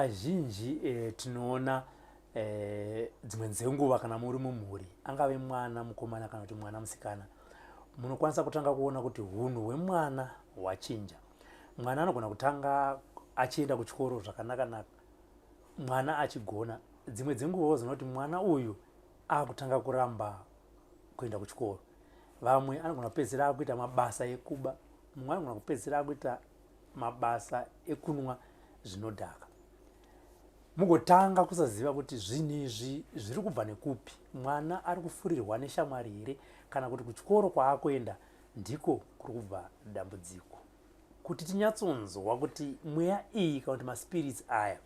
Kazhinji tinoona dzimwe dzenguva kana muri mumhuri, angave mwana mukomana kana kuti mwana musikana, munokwanisa kutanga kuona kuti hunhu hwemwana hwachinja. Mwana anogona kutanga achienda kuchikoro zvakanaka-naka, mwana achigona. Dzimwe dzenguva wozoona kuti mwana uyu akutanga kuramba kuenda kuchikoro. Vamwe anogona kupedzisira akuita mabasa ekuba, mumwe anogona kupedzisira akuita mabasa ekunwa zvinodhaka. Mugotanga kusaziva kuti zvinhu izvi zviri kubva nekupi. Mwana ari kufurirwa neshamwari here, kana kuti kuchikoro kwaakuenda ndiko kuri kubva dambudziko? Kuti tinyatsonzwa kuti mweya iyi kana kuti maspirits aya,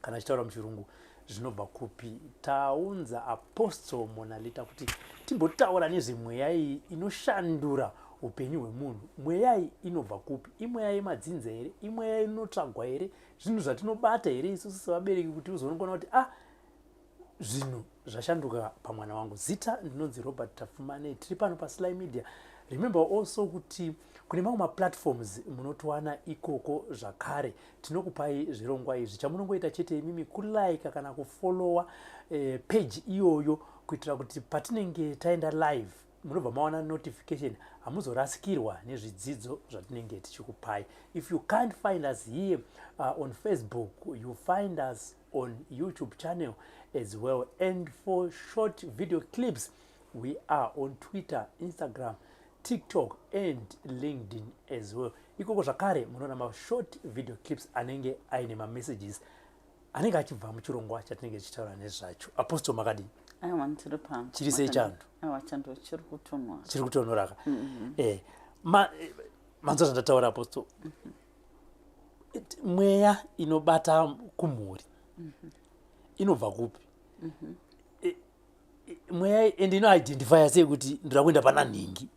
kana achitaura muchirungu, zvinobva kupi, taunza Apostle Monalita kuti timbotaura nezvemweya iyi inoshandura upenyu hwemunhu. Mweya iyi inobva kupi? Imweya yemadzinza here? Imweya inotsvagwa here? Zvinhu zvatinobata here isusu sevabereki kuti uzoonekona kuti ah, zvinhu zvashanduka pamwana wangu? Zita ndinonzi Robert Tafumane, tiri pano paSly Media. Remember also kuti kune mamwe maplatforms munotowana ikoko zvakare. Tinokupai zvirongwa izvi, chamunongoita chete imimi kulaika kana kufollowa page iyoyo, kuitira kuti patinenge taenda live munobva mawana notification, hamuzorasikirwa nezvidzidzo zvatinenge tichikupai. If you can't find us here on Facebook, you find us on YouTube channel as well, and for short video clips we are on Twitter, Instagram, TikTok and LinkedIn as well. Ikoko zvakare munoona mashort video clips anenge aine mamessages anenge achibva muchirongwa chatinenge tichitaura nezvacho. Apostle, makadii? Aiwa, ndiri pano. Chiri sei chando? Aiwa, chando chiri kutonhora. Chiri kutonhoraka. Manzwa zvandataura, Apostle? Mweya inobata kumhuri inobva kupi? Mweya and inoidentifya sei kuti ndoda kuenda pana nhingi?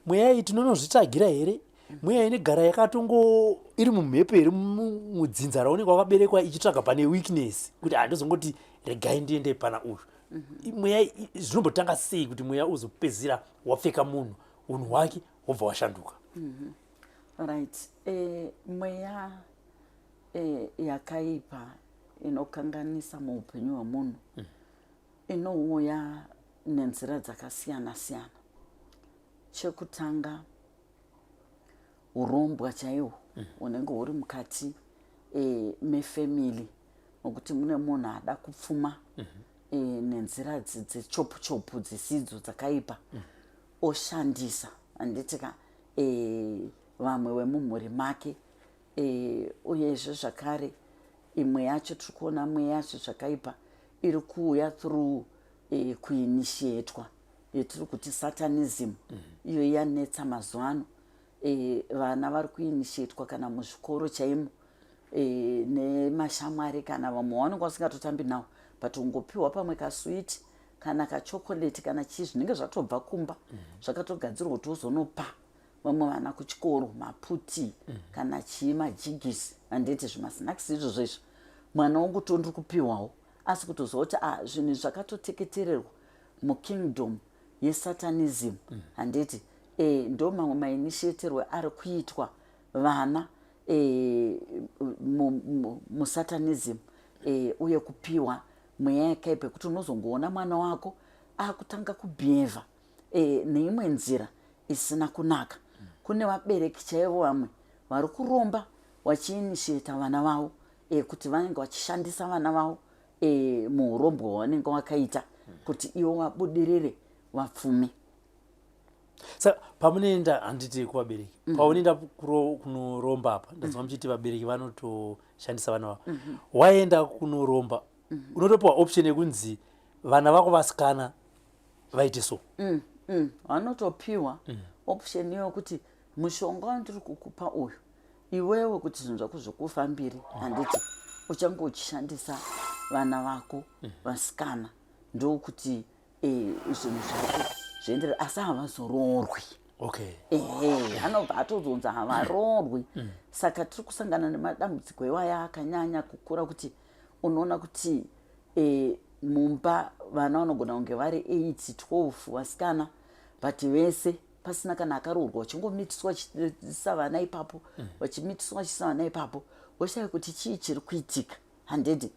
Mweya iyi tinonozvitsvagira here? Mweya inegara yakatongo iri mumhepo here, mudzinza raunenge wakaberekwa, ichitsvaga pane weakness kuti handozongoti regai ndiende pana uyu? Mweya zvinombotanga sei kuti mweya uzopedzisira wapfeka munhu, unhu hwake hwobva washanduka? Right, mweya yakaipa inokanganisa muupenyu hwemunhu inouya nenzira dzakasiyana siyana. Chekutanga, urombwa chaihwo hunenge huri mukati mefamily, nokuti mune munhu ada kupfuma nenzira dzechopu chopu dzisidzo dzakaipa, oshandisa, handiti ka, vamwe vemumhuri make. Uyezve zvakare imwe yacho tiri kuona mweya yacho zvakaipa iri kuuya through kuinitiatwa yetiri kuti satanism. Iyo yanetsa mazuva ano. Vana vari kuinitiatwa kana muzvikoro chaimo nemashamwari kana vamwe vanenge vasingatotambi nawo, but ungopiwa pamwe kaswiti kana kachokoreti kana chii, zvinenge zvatobva kumba, zvakatogadzirwa kuti uzonopa vamwe vana kuchikoro, maputi kana chii, majigisi, handiti, zvimasnacks izvozvo izvo. Mwana wangu tondiri kupiwawo, asi kutoziva kuti ah, zvinhu zvakatoteketererwa mukingdom yesatanism, handiti? Ndo mamwe mainitiaterwe ari kuitwa vana musatanism uye kupiwa mweya yakaipa, yekuti unozongoona mwana wako akutanga kubehava neimwe nzira isina kunaka. Kune vabereki chaivo vamwe vari kuromba vachiinitiata vana vavo, kuti vanenge vachishandisa vana vavo muurombwa hwavanenge vakaita kuti ivo vabudirire, vapfume. Saka pamunoenda, handiti, kuvabereki, paunoenda kunoromba apa, ndanzwa muchiti vabereki vanotoshandisa vana vavo. Waenda kunoromba, unotopiwa option yekunzi vana vako vasikana vaite so? Vanotopiwa option iyo kuti mushonga wandiri kukupa uyu, iwewe kuti zvinhu zvako zvokufambire, handiti, uchange uchishandisa vana vako vasikana, ndokuti zvinhu zvako zvienderere, asi havazoroorwi. Ehe, anobva atozonzi havaroorwi. Saka tiri kusangana nemadambudziko iwaya akanyanya kukura, kuti unoona kuti mumba vana vanogona kunge vari 8, 12 vasikana, but vese pasina kana akaroorwa, vachingomitiswa vachiisa vana ipapo, vachimitiswa vachiisa vana ipapo, woshaya kuti chii chiri kuitika. Handiti?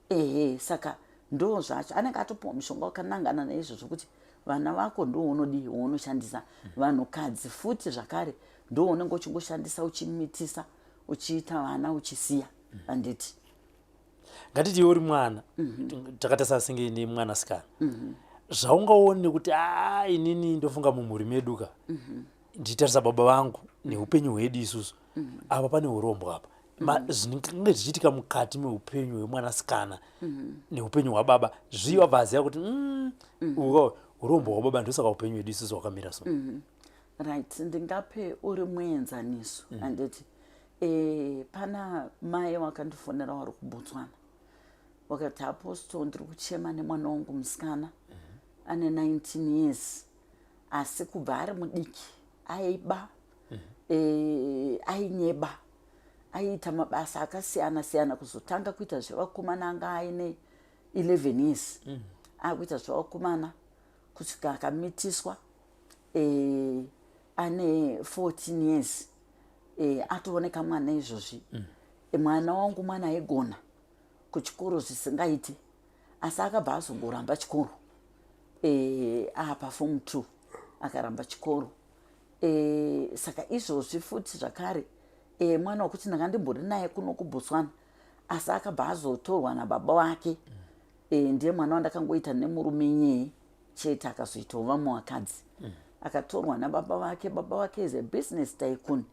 Ehe, saka ndo zvacho anenge atopiwa mushonga wakanangana naizvozvo kuti vana vako ndo unodii, waunoshandisa. Vanhukadzi futi zvakare ndo unenge uchingoshandisa, uchimitisa, uchiita vana, uchisiya, handiti? Ngatiti iwe uri mwana, takatarisa senge nemwanasikana, zvaungaone kuti a inini ndofunga mumhuri medu ka, ndichitarisa baba vangu neupenyu hwedu isusu apa, pane urombo apa. Zvinenge zvichiitika mukati meupenyu hwemwanasikana neupenyu hwababa zvii, wabva aziva kuti uko urombo hwababa, ndosaka upenyu hwedu isusu hwakamira so? Right, ndingape uri muenzaniso, handiti? Pana mai wakandifonera wari kuBotswana, wakati, "Apostle, ndiri kuchema nemwana wangu musikana ane 19 years, asi kubva ari mudiki aiba, ainyeba, aiita mabasa akasiyana siyana. Kuzotanga kuita zvevakomana anga aine 11 years, akuita zvevakomana kusvika akamitiswa ane 14 years, atooneka mwana izvozvi. Mwana wangu mwana aigona kuchikoro zvisingaiti, asi akabva azongoramba chikoro apa form 2 akaramba chikoro. Saka izvozvi futi zvakare mwana wekuti ndanga ndimbori naye kuno kuBotswana, asi akabva azotorwa nababa wake. Ndiye mwana wandakangoita nemurume nyeye chete, akazoitawo vamwe vakadzi. Akatorwa nababa vake. Baba vake is a business tycoon,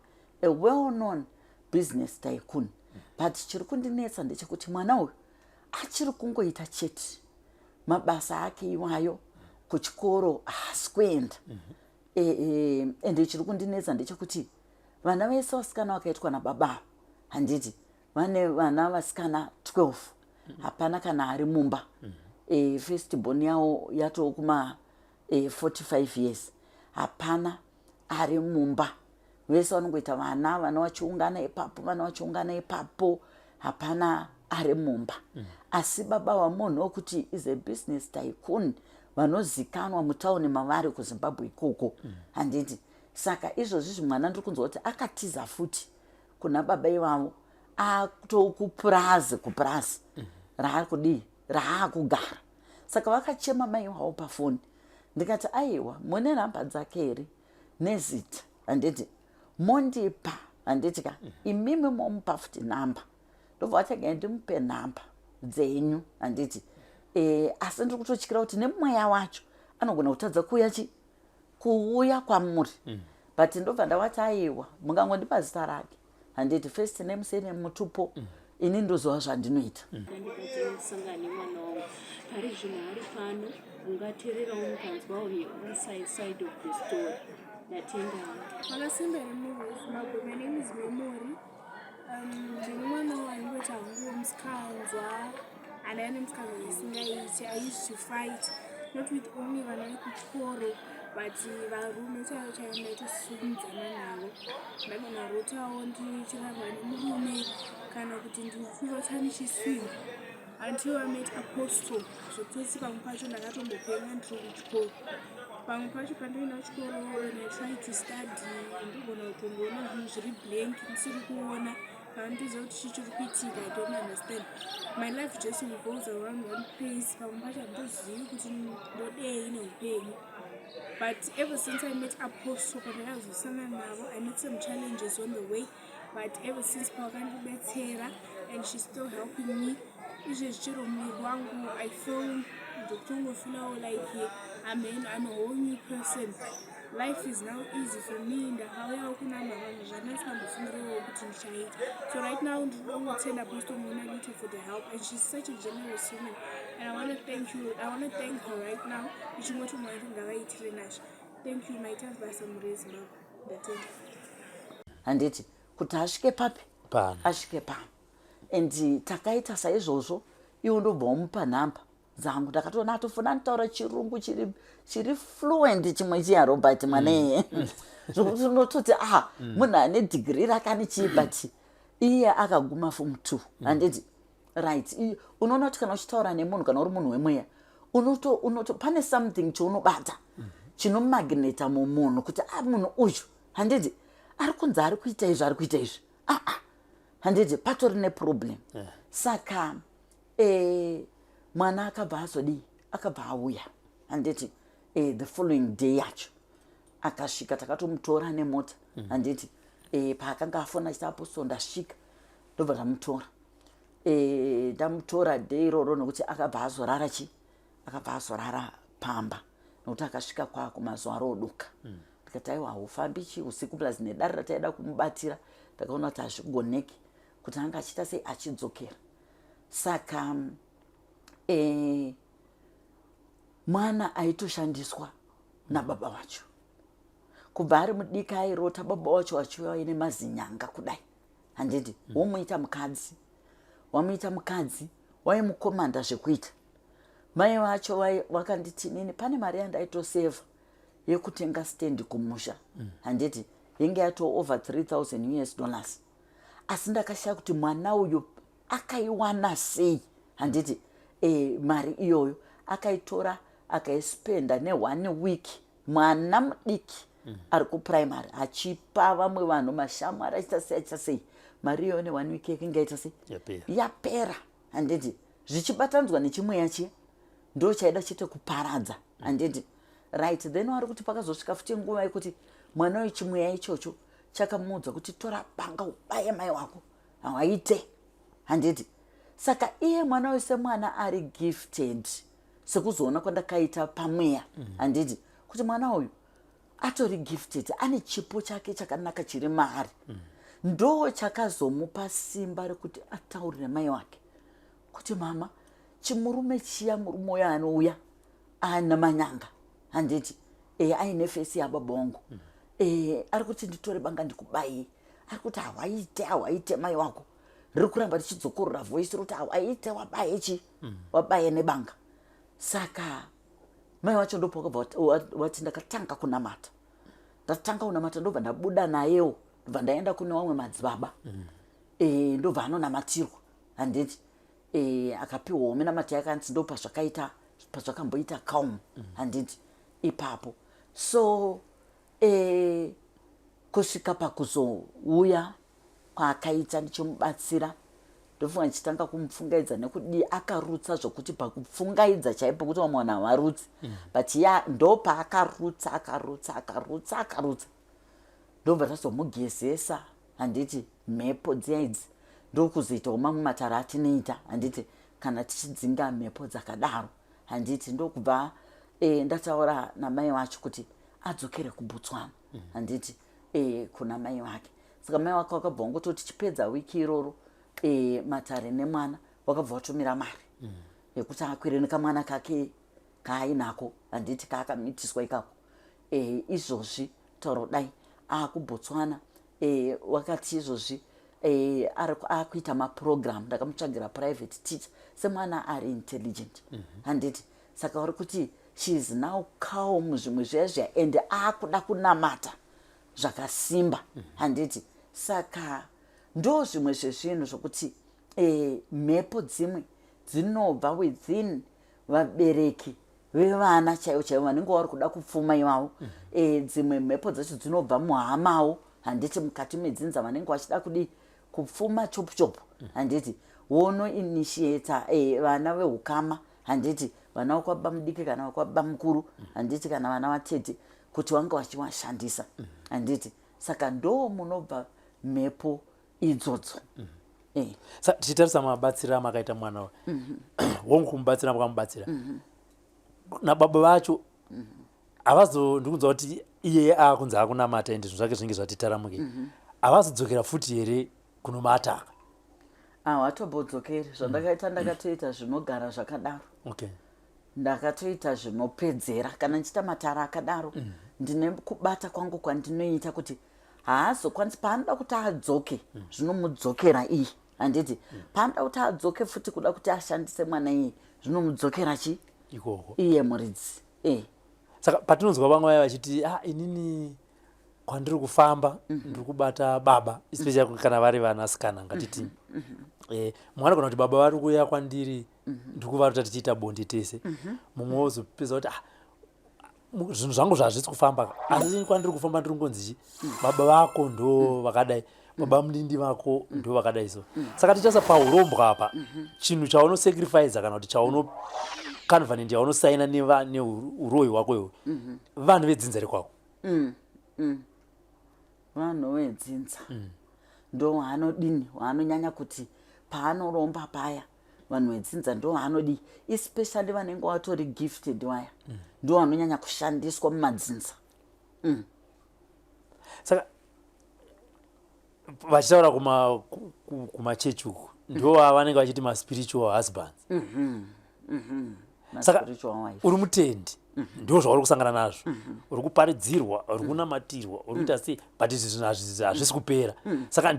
a well known business tycoon. But chiri kundinetsa ndechekuti mwana uyu achiri kungoita chete mabasa ake iwayo, kuchikoro haasi kuenda. Ende chiri kundinetsa ndechekuti vana vese vasikana vakaitwa nababa ava, handiti, vane vana vasikana 12, hapana kana ari mumba. First born yavo yatoo kuma 45 years, hapana ari mumba. Vese vanongoita vana, vana vachiungana ipapo, vana vachiungana ipapo, hapana ari mumba. Asi baba vamunhu wekuti is a business tycoon, vanozikanwa mutauni mavari kuZimbabwe ikoko, handiti? Saka izvozvi zvimwana ndiri kunzwa kuti akatiza futi kuna baba ivavo, atokupurazi, kupurazi raari kudii, raakugara. Saka vakachema mai vavo pafoni. Ndikati, "Aiwa, mune nhamba dzake here nezita, handiti? Mondipa, handiti ka? Imimi momupa futi nhamba." Ndobva vati, "Gai ndimupe nhamba dzenyu, handiti? Asi ndiri kutotyira kuti nemweya wacho anogona kutadza kuuya chi kuuya kwamuri." But ndobva ndavati, "Aiwa, mungangondipa zita rake, handiti? First name, surname, mutupo, ini ndozova zvandinoita." Ndandikatosangana nemwana wangu pari zvino ari pano. Ungateererawo mukanzwawo her side of the story. Ndatendawo. Makasimba here muZimbabwe? My name is Memory. Ndine mwana waingoita hangu musikanzwa, and aine musikanzwa isingaiti. I used to fight not with only vana vekuchikoro, but varume chaivo chaivo ndaitosimudzana navo. Ndagona rotawo ndichirarwa nemurume kana kuti ndikurota ndichiswima until I met Apostle. Zvekutoti pamwe pacho ndakatombopenga ndiri kuchikoro. Pamwe pacho pandinoenda kuchikoro, when I try to study, ndogona kutongoona zvinhu zviri blank, ndisiri kuona kana nditoziva kuti chii chiri kuitika. I don't understand. My life just revolves around one place. Pamwe pacho handitozivi kuti ndodei neupenyu. But ever since I met Apostle, pandakazosangana navo, I met some challenges on the way, but ever since pavakandibetsera, and she's still helping me izvezvi, chero muviri wangu I feel, ndokutongofeelawo like I'm a whole new person. Life is now easy for me. Ndakauyawo kuna vanhu zvandasingambofungirewo kuti ndichaita. So right now ndinoda kungotenda Apostle Monalita for the help, and she's such a generous woman, and I want to thank you, I want to thank her right now, ichingoti Mwari ngavaitire nazvo. Thank you, maita basa muri Zimbabwe, ndatenda. Handiti kuti asvike papi? Pano. Asvike pano. And takaita saizvozvo, iwo ndobva wamupa nhamba dzangu. Ndakatoona atofona, anotaura Chirungu chiri fluent, chimwe chiya, Robert, mwaneye, zvokuti unototi, ah, munhu ane dhigiri rake, ane chii, but iye akaguma form 2, handiti? Right, unoona kuti kana uchitaura nemunhu, kana uri munhu wemweya, unoto pane something chaunobata chinomagneta mumunhu kuti, ah, munhu uyu, handiti, ari kunzi ari kuita izvi, ari kuita izvi, aa, handiti, patori neproblem. Saka e, mwana akabva azodii, akabva auya handiti e, the following day yacho akasvika, takatomutora nemota handiti e, paakanga afona achiti apostle ndasvika, ndobva tamutora e, ndamutora day iroro nekuti akabva azorara chi akabva azorara pamba nokuti akasvika kwako mazuva arooduka. Ndikati aiwa, haufambi chi usiku, plus nedare rataida kumubatira ndakaona kuti hazvigoneki kuti anga achiita sei achidzokera. Saka e, mwana aitoshandiswa nababa vacho kubva ari mudiki, airota baba wacho vachiuya vaine mazinyanga kudai handiti. Womuita mukadzi, wamuita mukadzi, waimukomanda zvekuita. Mai vacho vakanditi nini pane mari yandaitosevha yekutenga stand kumusha handiti, yenge yato over 3000 US dollars, asi ndakashaya kuti mwana uyu akaiwana sei handiti. E, mari iyoyo akaitora akaispenda neone week, mwana mudiki ari kuprimary, achipa vamwe vanhu, mashamwari, achiita sei achiita sei, mari iyoyo neone week yakinge yaita sei? Yapera. Yapera handiti, zvichibatanidzwa nechimweya chiya ndo chaida chete kuparadza handiti. Right, then wari kuti pakazosvika futi nguva yekuti mwana uyu chimweya ichocho chakamuudza kuti tora banga ubaye mai wako, hawaite handiti. Saka iye mwana uyu semwana ari gifted, sekuzoona kwandakaita pamweya handiti, kuti mwana uyu atori gifted, ane chipo chake chakanaka chiri maari, ndo chakazomupa simba rekuti ataurire mai wake kuti mama, chimurume chiya, murume uyo anouya ana manyanga handiti, e, aine face yababa wangu e, ari kuti nditore banga ndikubaye, ari kuti hawaite, hawaite mai wako, riri kuramba richidzokorora voice roti hawaite, wabaye chi wabaye nebanga. Saka mai wacho ndopakabva wati ndakatanga kunamata, ndatanga kunamata, ndobva ndabuda nayewo, ndobva ndaenda kune vamwe madzibaba e, ndobva anonamatirwa handiti e, akapiwawo minamata yakanzi ndo pazvakaita pazvakamboita calm handiti ipapo. So e, kusvika pakuzouya kwaakaita ndichimubatsira, ndofunga ndichitanga kumupfungaidza nekudii, akarutsa zvokuti pakupfungaidza chaipo kuti vamwe vanhu havarutsi but ya ndo paakarutsa, akarutsa, akarutsa, akarutsa, ndobva tazomugezesa handiti mhepo dziya idzi, ndokuzoitawo mamwe matare atinoita handiti kana tichidzinga mhepo dzakadaro handiti. Ndokubva e, ndataura namai vacho kuti adzokere kuBotswana handiti e, kuna mai vake. Saka mai vake vakabva vangototi chipedza wiki iroro e, matare nemwana, vakabva vatumira mari yekuti akwire nekamwana kake kaainako handiti, kaakamitiswa ikako e, izvozvi taura kudai akuBotswana e, wakati izvozvi e, akuita maprogram, ndakamutsvagira private teacher semwana ari intelligent handiti. Saka vari kuti she is now calm, zvimwe zviya zviya, and aakuda kunamata zvakasimba handiti. Saka ndo zvimwe zvezvinhu zvokuti e, mhepo dzimwe dzinobva within vabereki vevana chaivo chaivo vanenge vari kuda kupfuma ivavo e, dzimwe mhepo dzacho dzinobva muhamawo handiti, mukati medzinza vanenge vachida kudii, kupfuma chopu chopu handiti, wonoinitiata e, vana veukama handiti, vana vekwababa mudiki kana vekwababa mukuru handiti, kana vana vatete, kuti vange vachivashandisa handiti. Saka ndo munobva mhepo idzodzo e. Sa tichitarisa mabatsiro amakaita mwana uyu, hongu kumubatsira makamubatsira, nababa vacho havazo, ndikunzwa kuti iyeye aakunzi akunamata ende zvinhu zvake zvinenge zvati taramuke, havazodzokera futi here kunomataka? Hawatobhodzokeri. Zvandakaita, ndakatoita zvinogara zvakadaro. Ndakatoita zvinopedzera. Kana ndichiita matara akadaro, ndine kubata kwangu kwandinoita kuti haazokwanisi, paanoda kuti adzoke zvinomudzokera iyi handiti, paanoda kuti adzoke futi kuda kuti ashandise mwana iye, zvinomudzokera chi ikoko. Iye muridzi e. Saka patinonzwa vamwe vaya vachiti ah, inini kwandiri kufamba ndiri kubata baba, especially kana vari vanasikana, ngatiti eh, mumwe anogona kuti baba vari kuuya kwandiri, ndiri kuvarota tichiita bonde tese. Mumwe wozopedza kuti ah, zvinhu zvangu zvazvisi kufamba, asi kwandiri kufamba ndiri kungonzi chi baba vako ndo vakadai. Baba mudindi vako ndo vakadai so. Saka tichasa paurombwa apa, chinhu chaunosacrifice kana kuti chauno covenant yaunosaina neuroyi hwako iwe, vanhu vedzinza rekwako. Vanhu vedzinza ndo waanodini, waanonyanya kuti paanoromba paya, vanhu vedzinza ndo vaanodii, especially vanenge vatori gifted vaya, ndo vanonyanya kushandiswa mumadzinza. Saka vachitaura kumachechi uku, ndo vanenge vachiti maspiritual husbands. Saka Maspiritual wife. Uri mutendi, ndo zvauri kusangana nazvo, uri kuparidzirwa, uri kunamatirwa, uri kuita sei, but izvi zvinhu hazvisi kupera. Saka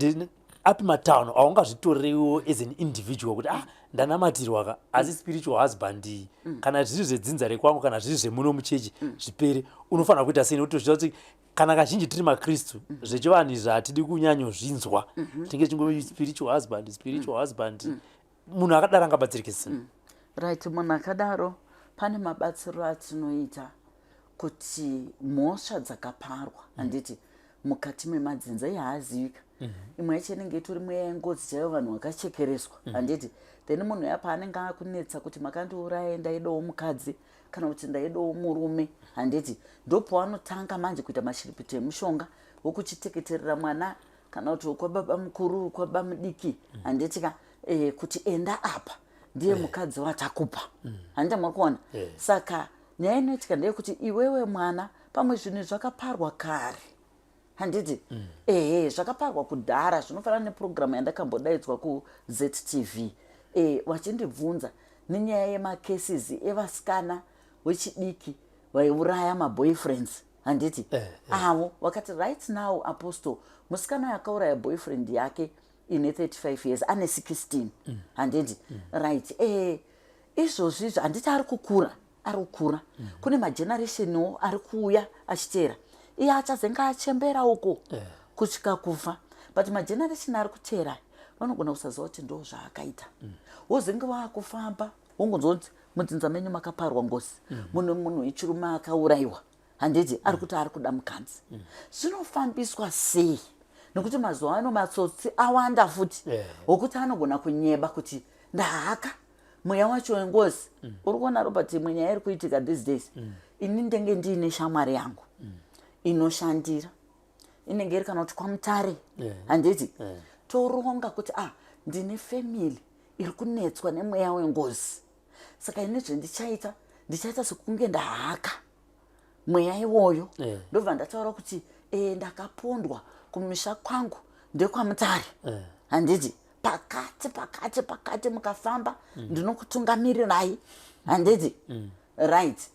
api matanho aungazvitorewo as an individual kuti, ah, ndanamatirwa ka, asi spiritual husband iyi, kana zviri zvedzinza rekwangu, kana zviri zvemuno muchechi, zvipere, unofanira kuita sei? Nekuti zviziva kuti kana kazhinji tiri makristu, zvechivanhu izvi hatidi kunyanyozvinzwa, tinge chingo spiritual husband, spiritual husband. Munhu akadaro angabatsirike sei? Right, munhu akadaro pane mabatsiro atinoita kuti mhosva dzakaparwa, handiti, mukati memadzinza iye haazivika. Imwe yacho inenge itori mweya yengozi chaivo, vanhu vakachekereswa, handiti? Then munhu ya paanenge akunetsa kuti makandiuraya, ndaidawo mukadzi kana kuti ndaidawo murume, handiti, ndopavanotanga manje kuita mashiripiti emushonga wokuchiteketerera mwana kana kuti kwababa mukuru, kwababa mudiki, handiti ka, kuti enda apa, ndiye mukadzi watakupa, handiti muri kuona? Saka nyaya inoitika ndeyekuti iwewe mwana, pamwe zvinhu zvakaparwa kare, handiti? Ehe, zvakaparwa kudhara. Zvinofanana nepurogiramu yandakambodaidzwa kuZTV, vachindibvunza nenyaya yemacases evasikana wechidiki vaiuraya maboyfriends, handiti? Avo vakati, "Right now, Apostle, musikana akauraya boyfriend yake ine 35 years, ane 16, handiti? Right, izvozvi izvo, handiti, ari kukura, ari kukura, kune magenerationwo ari kuuya achiteera. Iye achazenge achembera uko kusvika kufa, but mageneration ari kuteera vanogona kusaziva kuti ndo zvaakaita. Wozenge waakufamba, wongonzwa kuti mudzinza menyu makaparwa ngozi, mune munhu wechirume akaurayiwa, handiti, ari kuti ari kuda mukadzi. Zvinofambiswa sei? Nekuti mazuva ano matsotsi awanda futi, wokuti anogona kunyeba kuti ndahaka mweya wacho wengozi. Uri kuona, Robert, imwe nyaya iri kuitika these days, ini ndenge ndiine shamwari yangu inoshandira, inenge iri kana kuti kwaMutare, handiti? Toronga kuti, ah, ndine family iri kunetswa nemweya wengozi, saka ini zvendichaita, ndichaita sekunge ndahaka mweya iwoyo. Ndobva ndataura kuti ndakapondwa kumusha kwangu, ndekwaMutare, handiti? Pakati pakati pakati, mukafamba ndinokutungamirirai, handiti? Right,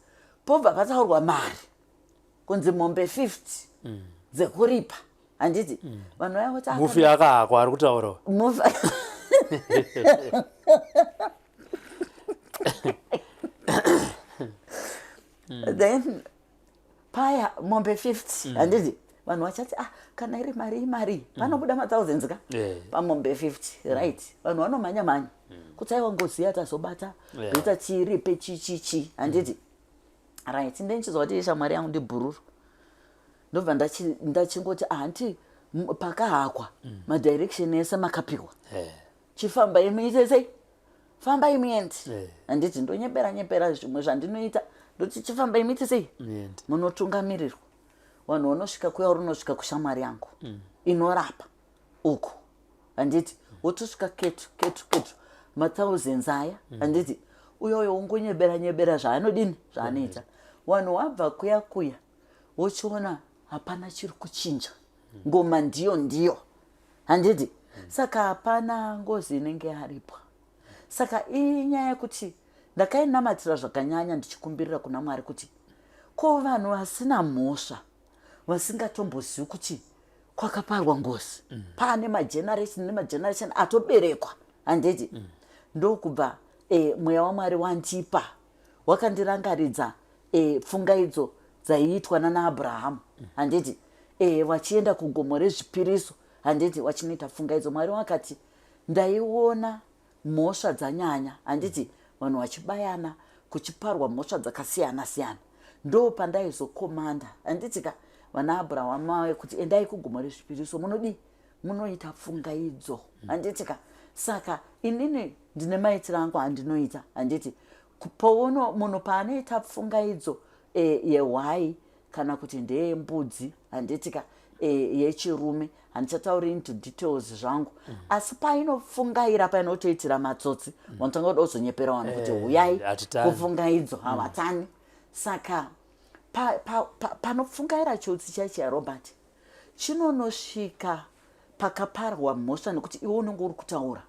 pobva pataurwa mari kunzi mombe 50 dzekuripa, handiti? Vanhu vaya voti, "Ah, Mufi akahakwa ari kutaurawo. Mufi." Then paya mombe 50, handiti, vanhu vachati, ah, kana iri mari, imari, panobuda mathousands ka pamombe 50. Right, vanhu vanomhanya mhanya kuti aiwa, ngozi yatazobata, better chiripe chi chi chi, handiti? Right, ndenchizwa kuti shamwari yangu ndibhururu, ndobva ndachingoti, ah, hanti pakahakwa madirection ese makapiwa, chifambai muite sei, fambai muende, handiti? Ndonyepera nyepera zvimwe zvandinoita, ndoti chifambai muite sei, Muende. Munotungamirirwa. Vanhu vanosvika kuya, runosvika kushamwari yangu inorapa uku, handiti? Wotosvika ketu ketu ketu, mathousands aya, handiti? Uyoyo wongonyebera nyebera zvaanodini, zvaanoita. Vanhu wabva kuya kuya, wochiona hapana chiri kuchinja, ngoma ndiyo ndiyo, handiti? Saka hapana ngozi inenge yaripwa. Saka inyaya yekuti ndakainamatira zvakanyanya, ndichikumbirira kuna Mwari kuti ko vanhu vasina mhosva, vasingatombozivi kuti kwakaparwa ngozi, paane mageneration nemageneration atoberekwa, handiti? Ndokubva mweya waMwari wandipa, wakandirangaridza pfungaidzo dzaiitwa nana Abrahamu, handiti, vachienda kugomo rezvipiriso, handiti, vachinoita pfungaidzo. Mwari wakati, ndaiona mhosva dzanyanya, handiti, vanhu vachibayana, kuchiparwa mhosva dzakasiyana siyana, ndo pandaizokomanda, handiti ka, vana Abrahamu vave kuti endai kugomo rezvipiriso, munodii? Munoita pfungaidzo, handiti ka? Saka inini ndine maitiro angu andinoita, handiti? Pouno munhu paanoita pfungaidzo yehwai kana kuti ndeyembudzi, handiti ka, yechirume, handichatauri into details zvangu. Asi painopfungaira, painotoitira matsotsi, vanotanga kuda kuzonyepera vanhu kuti huyai Hatitani. kupfungaidzo, havatani. Saka panopfungaira chiutsi chaichi yaRobert, chinonosvika pakaparwa mhosva, nekuti iwe unenge uri kutaura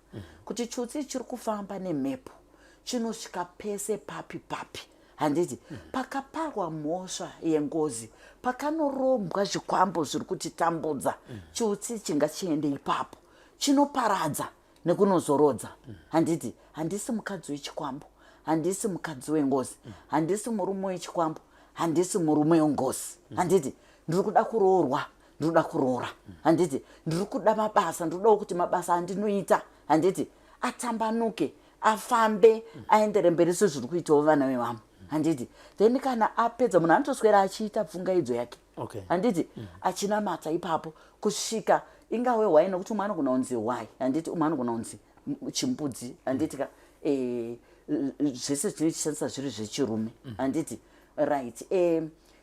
kuti chiutsi chiri kufamba nemhepo, chinosvika pese papi papi, handiti? Pakaparwa mhosva yengozi, pakanorombwa zvikwambo zviri kutitambudza, chiutsi chingachiende ipapo, chinoparadza nekunozorodza, handiti? Handisi mukadzi wechikwambo, handisi mukadzi wengozi, handisi murume wechikwambo, handisi murume wengozi, handiti? Ndiri kuda kuroorwa, ndiri kuda kuroora, handiti? Ndiri kuda mabasa, ndiri kudawo kuti mabasa andinoita, handiti, atambanuke, afambe, aendere mberi sezviri kuitawo vana vevamwe, handiti? Then kana apedza, munhu anotoswera achiita pfungaidzo yake, handiti, achinamata ipapo kusvika ingave hwai, nokuti umwe anogona kunzi hwai, handiti? Umwe anogona kunzi chimbudzi, handiti ka? Zvese zvinochishandisa zviri zvechirume, handiti? Right.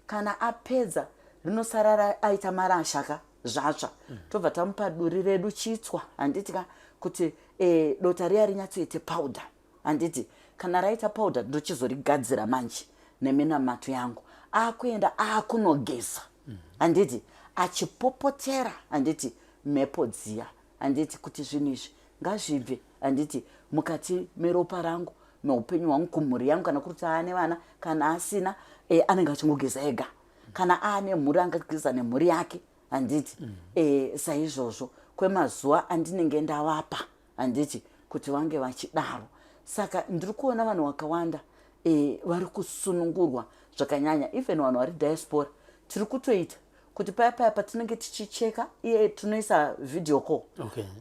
Kana apedza, rinosara aita marasha ka, zvatsva. Tobva tamupa duri redu, chitswa, handiti ka, kuti dota riya rinyatsoite powder, handiti? Kana raita powder, ndochizorigadzira manje neminamato yangu, akuenda akunogeza, handiti, achipopotera, handiti, mhepo dziya, handiti, kuti zvinhu izvi ngazvibve, handiti, mukati meropa rangu, meupenyu hwangu, kumhuri yangu. Kana kuri kuti aane vana, kana asina, anenge achingogeza ega. Kana aane mhuri, angageza nemhuri yake, handiti? Saizvozvo kwemazuva andinenge ndavapa, handiti, kuti vange vachidaro. Saka ndiri kuona vanhu vakawanda vari kusunungurwa zvakanyanya, even vanhu vari diaspora. Tiri kutoita kuti paya paya patinenge tichicheka iye, tinoisa video call,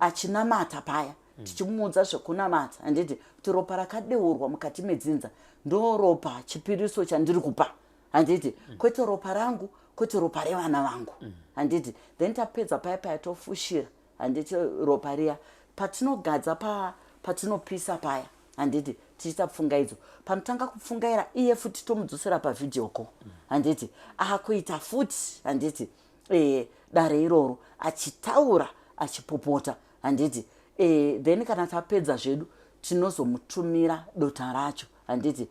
achinamata paya, tichimuudza zvekunamata, handiti, kuti ropa rakadeurwa mukati medzinza ndo ropa chipiriso chandiri kupa, handiti? Kwete ropa rangu, kwete ropa revana vangu, handiti? Then tapedza paya paya, tofushira, handiti, ropa riya patinogadza patinopisa paya, handiti, tichiita pfungaidzo. Panotanga kupfungaira iye futi, tomudzosera pavideo call, handiti, akuita futi, handiti, dare iroro, achitaura, achipopota, handiti? Then kana tapedza zvedu, tinozomutumira dota racho, handiti,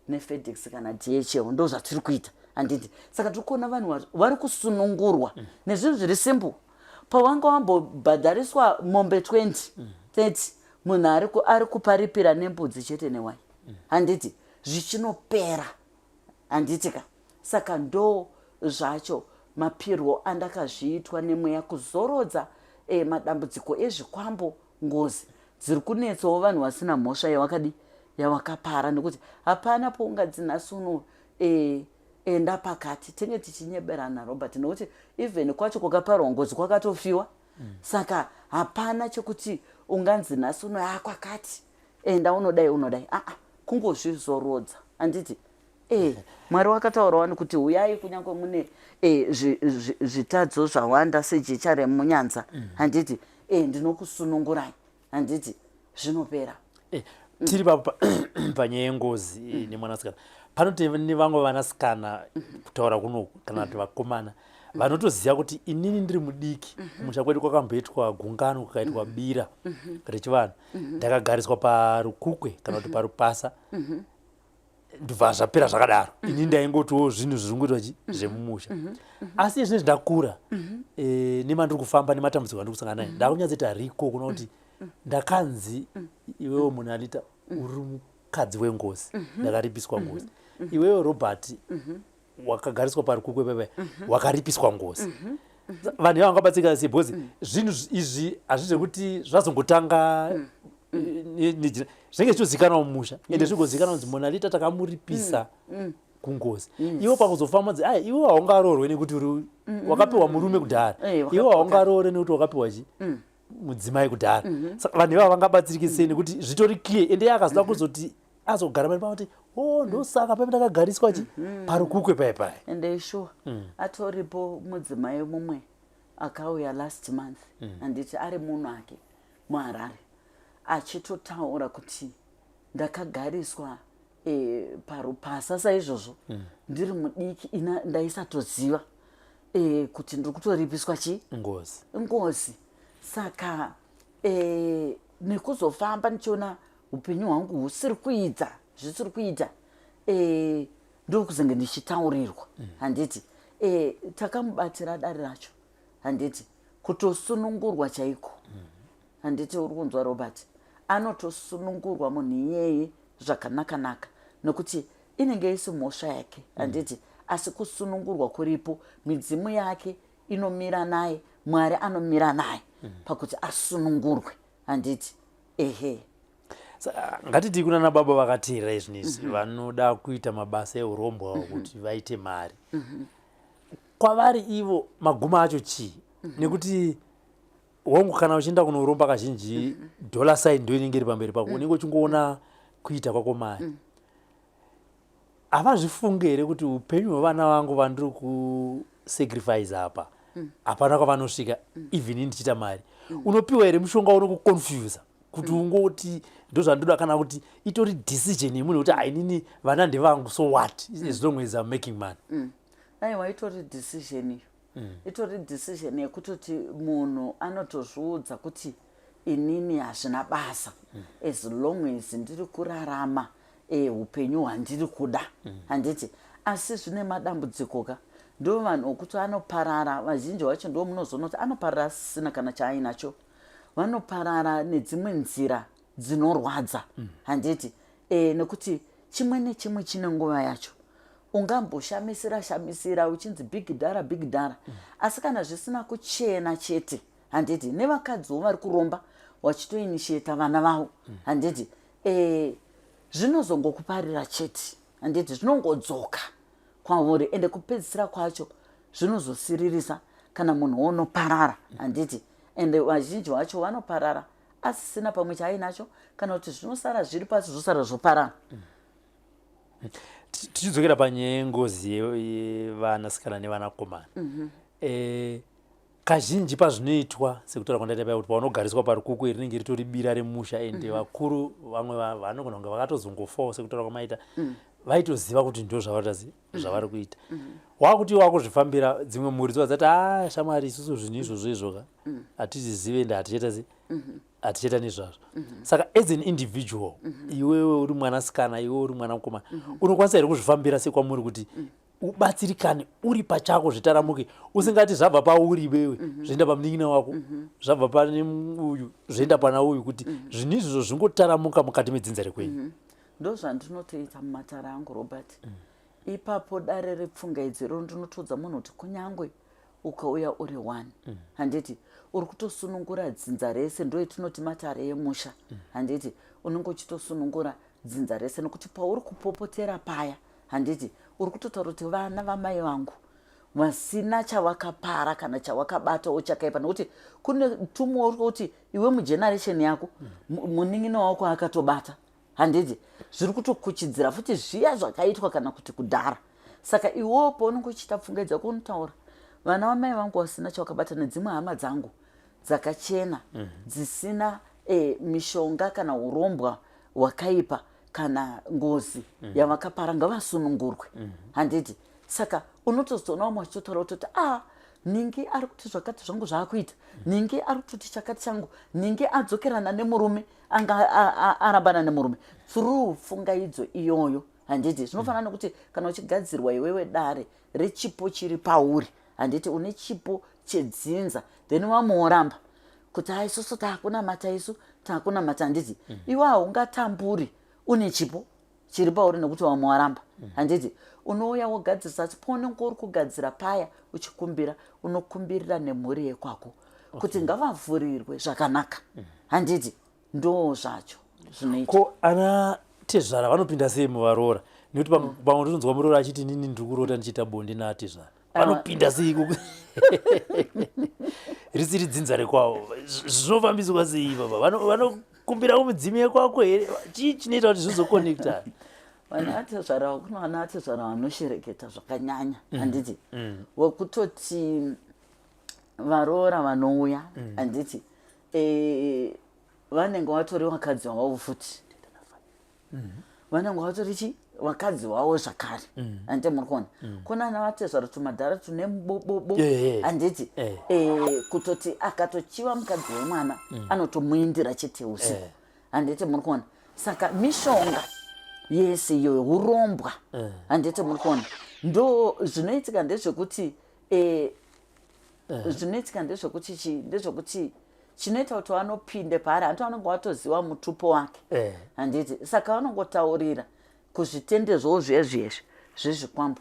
neFedEx kana DHL. Ndo zvatiri kuita, handiti? Saka tiri kuona vanhu vari kusunungurwa nezvinhu zviri simple. Pawanga wambobhadhariswa mombe 20, 30, munhu ari kuparipira nembudzi chete newai, handiti, zvichinopera, handiti ka? Saka ndo zvacho mapirwo andakazviitwa nemweya kuzorodza madambudziko ezvikwambo, ngozi dziri kunetsawo vanhu vasina mhosva yawakadi yawakapara, nekuti hapana poungadzinasuno enda pakati tinge tichinyeberana, Robert, nekuti even kwacho kwakaparwa ngozi kwakatofiwa. Saka hapana chekuti unganzi nhasi uno kwakati enda unodai unodai. Aa, kungozvizorodza, handiti? Mwari wakataura wani kuti uyai kunyange mune zvitadzo zvawanda sejecha remunyanza, handiti? Ndinokusunungurai, handiti? Zvinopera. Tiri papo panyaya yengozi nemwanasikana, panoti nevamwe vanasikana, kutaura kunoku, kana kuti vakomana vanotoziva kuti inini ndiri mudiki, kumusha kwedu kwakamboitwa gungano, kukaitwa bira rechivanhu, ndakagariswa parukukwe kana kuti parupasa, ndobva zvapera zvakadaro. Ini ndaingotiwo zvinhu zviri kungoitwa chi zvemumusha. Asi izvinezvi ndakura, nemandiri kufamba, nematambudziko andiri kusangana naye, ndakunyatsoita riko kuna kuti ndakanzi, iwewe Monalita uri mukadzi wengozi, ndakaripiswa ngozi. Iwewe Robert wakagariswa parukukwe pepe, wakaripiswa ngozi. Vanhu ivava vangabatsirika sei? Because zvinhu izvi hazvi zvekuti zvazongotanga zvinenge zvichitozikanwa mumusha, ende zvigozikanwa kunzi Monalita takamuripisa kungozi. Iwo pakuzofamba nzi ai, iwe haungaroorwe nekuti uri wakapiwa murume kudhara, iwe haungaroore nekuti wakapiwa chi mudzimai kudhara. Saka vanhu ivava vangabatsirike sei? Nekuti zvitori clear, ende iye akazoda kuzoti azogara pari pakuti o ndosaka paipe ndakagariswa chi parukukwe pai pai. Ende sure, atoripo mudzimai mumwe. Akauya last month handiti, ari munhu ake muHarare, achitotaura kuti ndakagariswa parupasa saizvozvo ndiri mudiki, ina ndaisatoziva kuti ndiri kutoripiswa chii. Ngozi. Ngozi. Saka nekuzofamba ndichiona upenyu hwangu husiri kuita zvisiri kuita, ndokuzenge ndichitaurirwa, handiti? Takamubatira dare racho, handiti, kutosunungurwa chaiko, handiti? Uri kunzwa, Robert? Anotosunungurwa munhu iyeye zvakanaka-naka, nokuti inenge isi mhosva yake, handiti? Asi kusunungurwa kuripo, midzimu yake inomira naye, Mwari anomira naye pakuti asunungurwe, handiti? Ehe. Ngatiti kuna nababa vakateerera izvinizvi, vanoda kuita mabasa eurombwa kuti vaite mari. Kwavari ivo magumo acho chii? Nekuti hongu, kana uchienda kunoromba kazhinji dollar sign ndo inenge iri pamberi pako, unenge uchingoona kuita kwako mari. Havazvifungi here kuti upenyu hwevana vangu vandiri kusacrifice apa hapana kwavanosvika even ini ndichiita mari? Unopiwa here mushonga unokuconfusa kuti ungoti ndozvandoda, kana kuti itori decision yemunhu kuti hainini vana ndevangu, so what, as long as I'm making money? Aiwa, itori decision iyo. Itori decision yekutoti munhu anotozviudza kuti inini hazvina basa as long as ndiri kurarama upenyu hwandiri kuda, handiti? Asi zvine madambudziko ka. Ndo vanhu vokuti anoparara vazhinji vacho, ndo munozoona kuti anoparara asisina kana chaainacho. Vanoparara nedzimwe nzira dzinorwadza, handiti? Nekuti chimwe nechimwe chine nguva yacho. Ungamboshamisira shamisira uchinzi big dhara, big dhara, asi kana zvisina kuchena chete, handiti? Nevakadziwo vari kuromba vachitoinitiata vana vavo, handiti? Zvinozongokuparira chete, handiti? Zvinongodzoka kwauri, ende kupedzisira kwacho zvinozosiririsa kana munhu wonoparara, handiti? Ende vazhinji vacho vanoparara asisina pamwe chaainacho, kana kuti zvinosara zviri pasi, zvosara zvoparara. Tichidzokera panyaya yengozi yevanasikana nevanakomana, kazhinji pazvinoitwa, sekutaura kwandaita paya kuti paunogariswa parukuku, rinenge ritori bira remusha, ende vakuru vamwe vanogona kunge vakatozongofawo, sekutaura kwamaita, vaitoziva kuti ndo zvavari kuita. Wakuti wakuzvifambira, dzimwe mhuri dzova dzati, "A shamwari, isusu zvinhu izvozvo izvoka hatizvizive, ende hatichaita se hatichaita nezvazvo." Saka as an individual, iwewe uri mwanasikana, iwewe uri mwana mukomana, unokwanisa here kuzvifambira sekwamuri kuti ubatsirikane uri pachako, zvitaramuke, usingati zvabva pauri iwewe zvoenda pamunin'ina wako, zvabva pane uyu zvoenda pana uyu, kuti zvinhu izvozvo zvingotaramuka mukati medzinza rekwenyu? Ndo zvandinotoita mumatare angu, Robert. Ipapo dare repfungaidziro ndinotoudza munhu kuti kunyangwe ukauya uri one, handiti, uri kutosunungura dzinza rese. Ndo yetinoti matare emusha, handiti? Unenge uchitosunungura dzinza rese, nokuti pauri kupopotera paya, handiti, uri kutotaura kuti vana vamai vangu vasina chavakapara kana chavakabatawo chakaipa, nokuti kune tumwe uri kuti iwe mugeneration yako munin'ina wako akatobata, handiti? Zviri kutokuchidzira futi zviya zvakaitwa kana kuti kudhara. Saka iwewo paunenge uchiita pfungwa dzako unotaura vana vamai vangu vasina chavakabata nedzimwe hama dzangu dzakachena dzisina mishonga kana urombwa hwakaipa kana ngozi yavakapara, ngavasunungurwe, handiti? Saka unotozoona vamwe vachitotaura kutoti, "A ah, ningi ari kuti zvakati zvangu zvaakuita, ningi ari kutoti chakati changu, ningi adzokerana nemurume anga arambana nemurume through pfungaidzo iyoyo," handiti? Zvinofanana nekuti kana uchigadzirwa iwewe dare rechipo chiri pauri, handiti, une chipo chedzinza, then vamwe woramba kuti, "Ha, isusu taakunamata, isu taakunamata," handiti? Iwe haungatamburi une chipo chiri pauri nekuti vamwe waramba, handiti? Unouya wogadzirisa, asi paunenge uri kugadzira paya uchikumbira, unokumbirira nemhuri yekwako kuti ngavavhurirwe zvakanaka, handiti? Ndo zvacho zvinoita. Ko ana tezvara vanopinda sei muvaroora? Nekuti pamwe tonzwa muroora achiti, "Nini ndiri kurota ndichiita bonde naatezvara." Vanopinda sei ikoko risiri dzinza rekwavo? Zvinofambiswa sei ipapa? Vanokumbira kumudzimu yekwako here? Chii chinoita kuti zvizokonekta? Vana atezvara, kuna vana atezvara vanoshereketa zvakanyanya, handiti? Wekutoti Varoora vanouya, handiti? Vanenge vatori vakadzi vavo futi, vanenge vatori chi vakadzi vavo zvakare, handiti muri kuona? Kuna ana vatezvara tumadhara tune mubobobo, handiti? Kutoti akatochiva mukadzi wemwana, anotomuindira chete usiku, handiti muri kuona? Saka mishonga yese iyoyo urombwa, handiti muri kuona? Ndo zvinoitika ndezvekuti zvinoitika ndezvekuti chi ndezvekuti chinoita kuti vanopinde paari, handiti vanonge vatoziva mutupo wake, handiti? Saka vanongotaurira kuzvitendezvowo zvezvezvi zvezvikwambo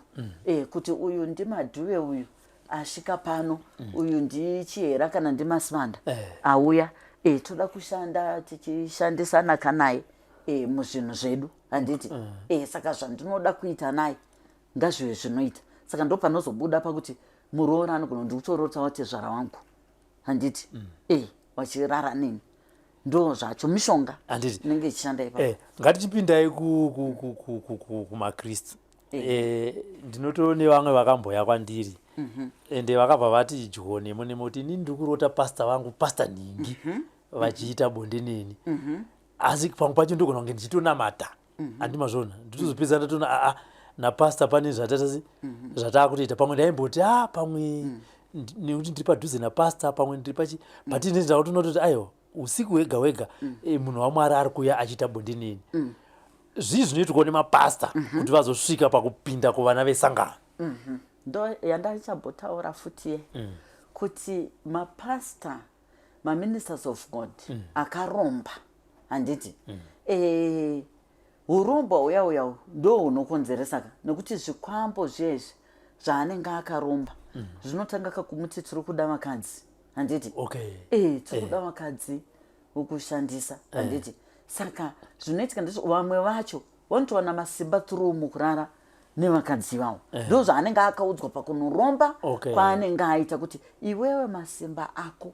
kuti uyu ndimadhuve, uyu asvika pano, uyu ndichihera kana ndimasivanda auya, toda kushanda tichishandisana kanaye muzvinhu zvedu, handiti? Saka zvandinoda kuita naye ngazvive zvinoita. Saka ndo panozobuda pakuti muroora anogona ndikutorota watezvara wangu, handiti? Vachirara neni. Ndo zvacho mishonga Handiti. inenge ichishanda ipapo. Ngatichipindai kumakristu. Ndinoto nevamwe vakamboya kwandiri, ende vakabva vati dyo nemo nemo kuti inini ndiri kurota pasta vangu, Pasta Nhingi, vachiita bonde neni, asi pamwe pacho ndogona kunge ndichitonamata, handimazvona? Nditozopedza ndatona aa napasta pane zvatatasi zvataakutoita. Pamwe ndaimboti a pamwe nekuti ndiri padhuze napasta, pamwe ndiri pachi, but ini ndakutoona kuti aiwa, usiku hwega hwega munhu waMwari ari kuuya achiita bonde neni. Zvii zvinoitwawo nemapasta kuti vazosvika pakupinda kuvana vesangano? Ndo yandachambotaura futi ye kuti mapasta, maministers of God akaromba, handiti? Urombwa uya uya ndo hunokonzeresa ka, nekuti zvikwambo zvezvi zvaanenge akaromba zvinotanga kakumuti tiri kuda vakadzi, handiti? Tiri kuda vakadzi vokushandisa, handiti? Saka zvinoitika ndezvo vamwe vacho vanotowana masimba through mukurara nevakadzi vavo. Ndo zvaanenge akaudzwa pakunoromba kwaanenge aita kuti iwewe masimba ako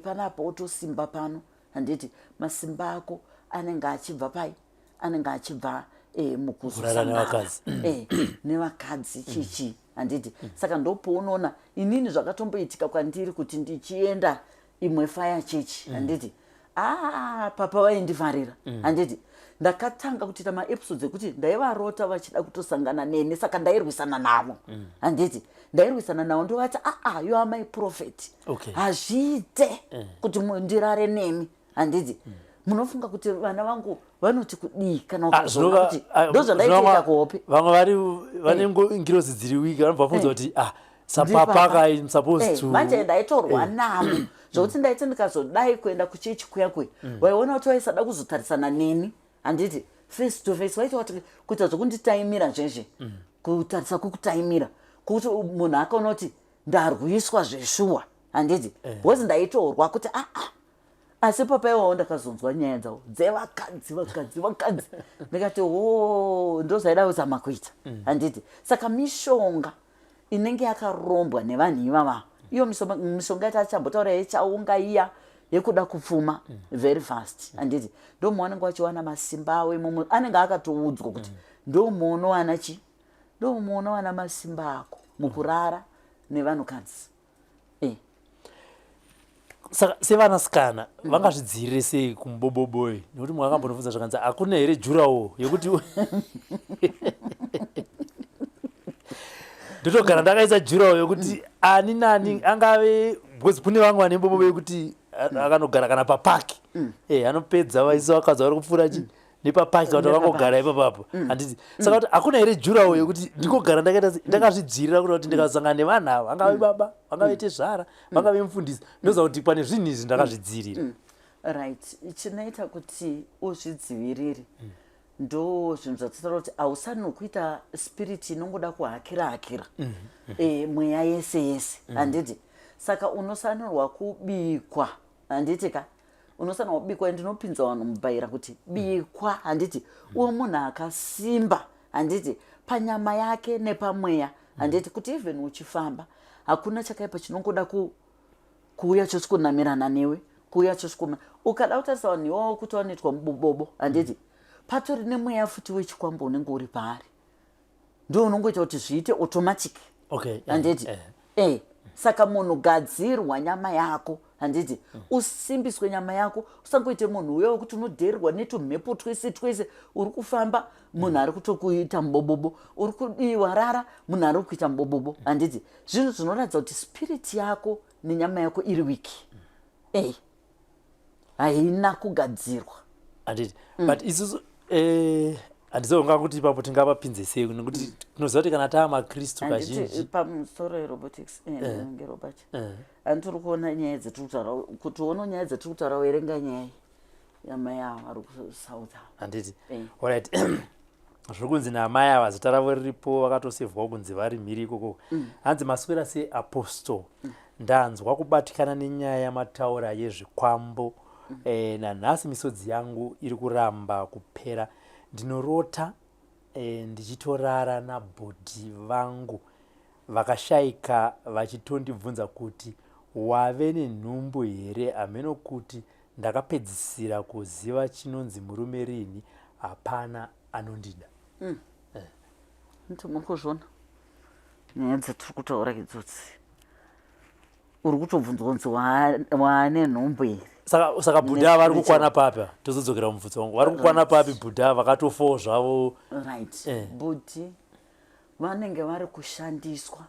panapa otosimba pano, handiti? Masimba ako anenge achibva pai? Anenge achibva kurara mukuzosangana nevakadzi. Nevakadzi chichi, handiti? Saka ndopounoona inini zvakatomboitika kwandiri kuti ndichienda imwe fire church, handiti? Ah, papa vaindifarira, handiti? Ndakatanga kutoita maepisodes ekuti ndaivarota vachida kutosangana neni, saka ndairwisana navo, handiti? Ndairwisana navo, ndovati, "Aa, you are my prophet. Hazviite kuti ndirare nemi, handiti? Munofunga kuti vana vangu vanoti kudii kana Ah, ukazoona kuti ah, ndo zvandaitoita kuhope?" Vamwe vari vane ngirozi dziri wiki vanobva vafunza kuti ah, sapapa Ndipapa. ka I'm supposed to Manje ndaitorwa navo zvokuti ndaiti ndikazodai kuenda kuchechi kuya kuya, waiona kuti vaisada kuzotarisana neni, handiti, face to face. Vaiti wati kuita zvokunditaimira zvezve, kutarisa kwokutaimira kuti munhu akaona kuti ndarwiswa zveshuwa, handiti? Because ndaitorwa kuti aa. Asi papa iwawo ndakazonzwa nyaya dzavo dzevakadzi, vakadzi, vakadzi, ndikati ho, ndo zvaida kuzama kuita, handiti? Saka mishonga inenge yakarombwa nevanhu ivava iyo mishonga yatachambotaura yechaunga iya yekuda kupfuma very fast, handiti? Ndo mavanenge vachiwana masimba avo imomo. Anenge akatoudzwa kuti ndo muunowana chi ndo muunowana masimba ako mukurara nevanhukadzi. Saka sevanasikana vangazvidzivirire sei kumuboboboi? Nekuti mumwe akambonobvunza zvakanzi, hakuna here jurawo yekuti ndotogara ndakaisa jurawo yekuti ani nani angave? Because kune vamwe vane bobobo yekuti akanogara kana papaki, anopedza vaisa vakadzi vari kupfuura chi nepapaki vanhu vakangogara ipapapo, handiti? Saka kuti hakuna here jurawo yekuti ndikogara ndakaita ndakazvidzivirira kuti ndikasangana nevanhu ava, vangave baba, vangave tezvara, vangave mufundisi, ndoziva kuti pane zvinhu izvi ndakazvidzivirira? Right, chinoita kuti uzvidzivirire ndo zvinhu zvatitaura kuti hausani kuita spirit inongoda kuhakira hakira mweya yese yese, handiti? Saka unosanirwa kubikwa, handiti ka? Unosanirwa kubikwa. Ndinopinza vanhu mubayira kuti bikwa, handiti? Uwe munhu akasimba, handiti, panyama yake nepamweya, handiti? Kuti even uchifamba hakuna chakaipa chinongoda kuuya chosikunamirana newe, kuuya chosikuma. Ukada kutarisa vanhu iwavo kuti vanoitwa mubobobo, handiti? Patori nemweya futi wechikwambo unenge uri paari, ndo unongoita kuti zviite automatic, handiti? Saka munhu gadzirwa nyama yako, handiti? Usimbiswe nyama yako, usangoite munhu uya wekuti unodheererwa netumhepo twese twese. Uri kufamba, munhu ari kutokuita mubobobo, uri kudii, warara, munhu ari kuita mubobobo, handiti? Zvinhu zvinoratidza kuti spirit yako nenyama yako iri weak, ei, haina kugadzirwa. Handiti? But isusu handizonga kuti ipapo tingavapinze sei, nekuti tinoziva kuti kana taa makristu Handiti kazhinji pamusoro yerobotics ngerobot, handiti uri kuona nyaya dzetiri kutaura? Kuti uone nyaya dzetiri kutaura, werenga nyaya yamai avo vari kuSouth avo. Handiti? Eh. Alright, zviri kunzi naamai ava, zita ravo riripo, vakatosevhwawo kunzi vari mhiri ikoko. Hanzi, "Maswera seapostle? Ndanzwa kubatikana nenyaya yamataura yezvikwambo. Nanhasi misodzi yangu iri kuramba kupera. Ndinorota ndichitorara nabhodhi vangu vakashayika, vachitondibvunza kuti wave nenhumbu here. Hameno kuti ndakapedzisira kuziva chinonzi murume rini. Hapana anondida." Nti muri kuzviona nyaya dzatiri kutaura idzodzi? Uri kutobvunzwa kunzi waane nhumbu here. Saka bhudha vari kukwana papi? Tozodzokera mubvunzo wangu, vari kukwana papi bhudha vakatofawo zvavo? Right. Bhuti vanenge vari kushandiswa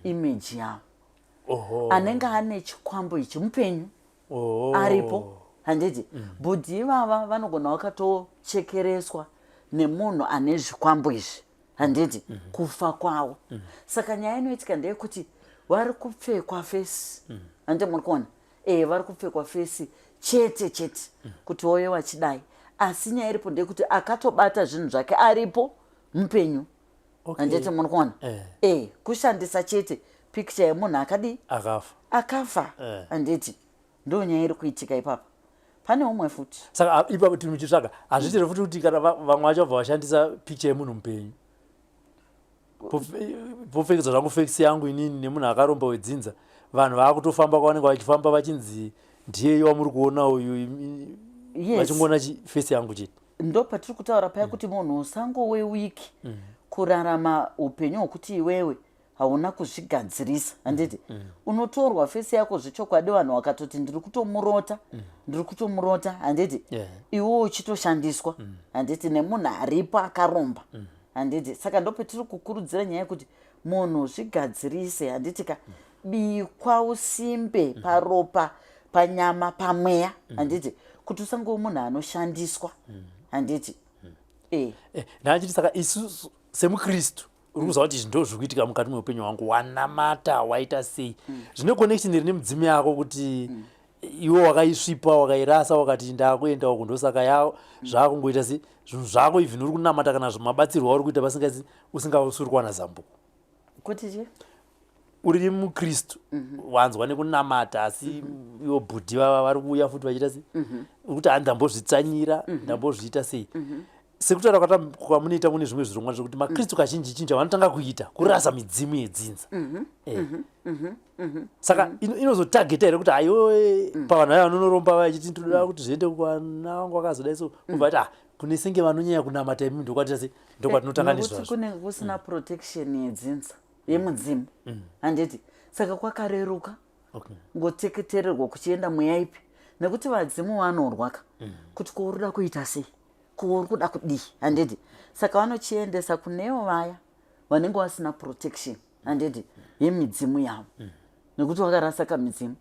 image yavo. Anenge ane chikwambo ichi mupenyu, aripo, handiti? Bhudhi ivava vanogona vakatochekereswa nemunhu ane zvikwambo izvi, handiti? Kufa kwavo. Saka nyaya inoitika ndeyekuti vari kupfekwa face, handiti muri kuona? Vari kupfekwa face chete chete kuti woye wachidai, asi nyaya iripo ndeyekuti akatobata zvinhu zvake aripo mupenyu. Handiti muri kuona? Eh. Kushandisa chete picture yemunhu akadii? Akafa. Akafa. Handiti ndo nyaya iri kuitika ipapa? Pane umwe futi. Saka ipapo tiri muchitsvaga, hazviitire futi kuti kana vamwe vacho vabva vashandisa picture yemunhu mupenyu, popfekedzwa zvangu face yangu inini nemunhu akaromba wedzinza, vanhu vaakutofamba kwavanenge vachifamba vachinzi ndiye wamuri kuona uyu, vachingoona face yangu chete? Ndo patiri kutaura paya kuti munhu usangowe weak kurarama upenyu hwokuti iwewe hauna kuzvigadzirisa, handiti? Unotorwa face yako zvechokwadi, vanhu vakatoti ndiri kutomurota, ndiri kutomurota, handiti? Iwe uchitoshandiswa, handiti, nemunhu aripo akaromba, handiti? Saka ndopetiri kukurudzira nyaya yekuti munhu zvigadzirise, handiti ka? Bikwa usimbe paropa, panyama, pamweya, handiti? Kuti usangove munhu anoshandiswa, handiti? Ndachiti saka isu semukristu, uri kuziva kuti izvi ndo zviri kuitika mukati meupenyu hwangu, wanamata, waita sei, zvine connection iri nemudzimu yako kuti iwe wakaisvipa, wakairasa, wakati ndakuenda uku, ndosaka zvakungoita se zvinhu zvako, even uri kunamata kana mabatsirwo auri kuita pasingazi usingusuri kuwana zambuko? Kuti chi? Uri mukristu, wanzwa nekunamata, asi ivo bhudhi vava vari kuuya futi vachiita se uri kuti handi ndambozvitsanyira, ndambozviita sei. Sekutaura kwamunoita mune zvimwe zvirongwa zvekuti makristu kazhinji chinji vanotanga kuita kurasa midzimu yedzinza. Saka inozotageta here kuti haiwe pavanhu vaya vanonoromba vachiti ndoda kuti zviende kwana vangu vakazodai, so ubva ati ah, kune senge vanonyanya kunamata imi, ndokwatita se ndokwatinotanga Nekuti nezvazvo? Kunenge kusina protection yedzinza yemudzimu, handiti? Saka kwakareruka ngoteketererwa kuchienda mweya ipi, nekuti vadzimu vanorwa ka kuti ko uri kuda kuita sei, ko uri kuda kudii, handiti? Saka vanochiendesa kunevo vaya vanenge vasina protection, handiti, yemidzimu yavo, nekuti vakarasa kamidzimu.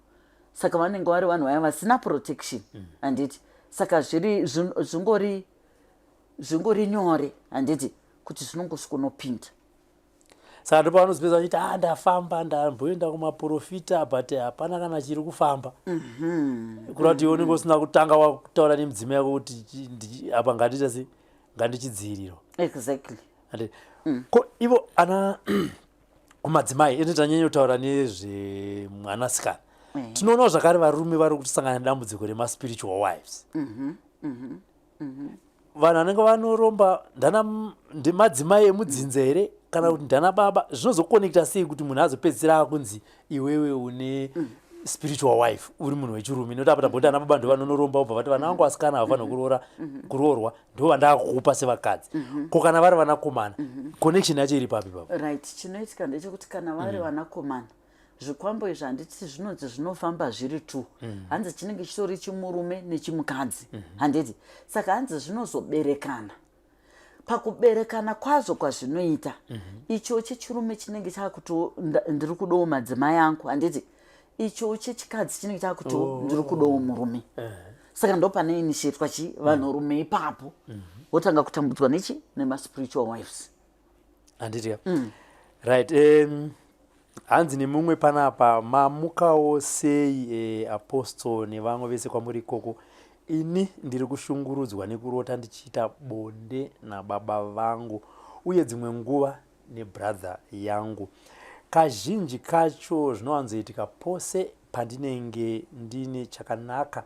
Saka vanenge vari vanhu vaya vasina protection, handiti? Saka zviri zvingori nyore, handiti, kuti zvinongosvikonopinda. Saka ndopavanozopedza vachiti a ndafamba, ndamboenda kumaprofita, but hapana kana chiri kufamba, kureva kuti iwe unenge usina kutanga wakutaura nemudzimu yako kuti apa ngandiita sei, ngandichidzivirirwa. Exactly. Ande ko ivo ana kumadzimai ende, tanyanya kutaura nezvemwanasikana, tinoonawo zvakare varume vari kusangana nedambudziko remaspiritual wives, vanhu vanenge vanoromba. Ndana ndimadzimai emudzinza here kana kuti ndana baba? Zvinozokonekta sei kuti munhu azopedzisira akunzi iwewe une spiritual wife uri munhu wechirume? Nekuti apa tamboti ana baba ndo vanonoromba, ubva vati vana vangu vasikana havafanira kuroora, kuroorwa, ndo vandaakukupa sevakadzi. Ko kana vari vanakomana, connection yacho iri papi papo? Right, chinoitika ndechekuti kana vari vanakomana. Zvikwambo izvi handiti zvinonzi zvinofamba zviri two. Hanzi chinenge chitori chimurume nechimukadzi. Handiti? Saka hanzi zvinozoberekana. Pakuberekana kwazvo kwazvinoita, icho chechirume chinenge chakuti ndiri kudawo madzimai angu, handiti? Icho chechikadzi chinenge chakuti ndiri kudawo murume. Saka ndo pane initiatwa chi vanhurume ipapo, wotanga kutambudzwa nechi nemaspiritual wives. Handiti ka? Right. Hanzi nemumwe panapa, mamukawo sei apostle nevamwe vese kwamuri ikoko? Ini ndiri kushungurudzwa nekurota ndichiita bonde nababa vangu uye dzimwe nguva nebrother yangu. Kazhinji kacho zvinowanzoitika pose pandinenge ndine chakanaka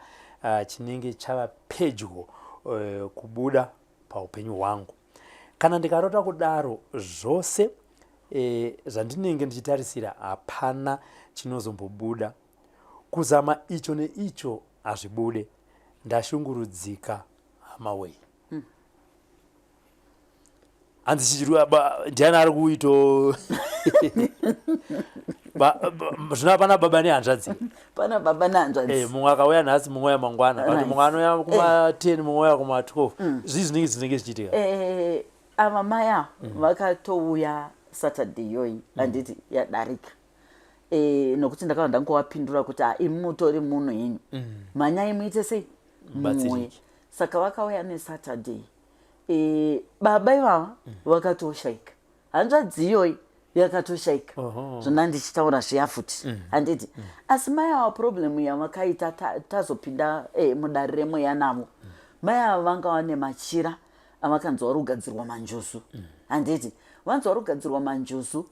chinenge chava pedyo kubuda paupenyu hwangu. Kana ndikarota kudaro, zvose zvandinenge ndichitarisira hapana chinozombobuda. Kuzama icho neicho hazvibude. Ndashungurudzika hama wei. Hanzi chichiri ndiani ari kuito zvino hapana baba nehanzvadzi. Pana baba nehanzvadzi. Mumwe akauya nhasi, mumwe uya mangwana, but mumwe anouya kuma10, mumwe uya kuma12. Zvii zvinenge zvichiitika? Ava mai ava vakatouya Saturday iyoyi, handiti, yadarika, nokuti ndakava ndangovapindura kuti, "Ah, imi mutori muno henyu, mhanyai muite sei, muuye." Mubatsirike. Saka vakauya neSaturday. Baba ivava vakatoshaika, hanzvadzi iyoyi yakatoshaika. Zvona ndichitaura zviya futi, handiti? Asi mai ava, problem yavakaita, tazopinda mudare remweya navo, mai ava vanga vane machira avakanzi vari kugadzirwa manjuzu, handiti? Vanzi vari kugadzirwa manjuzu,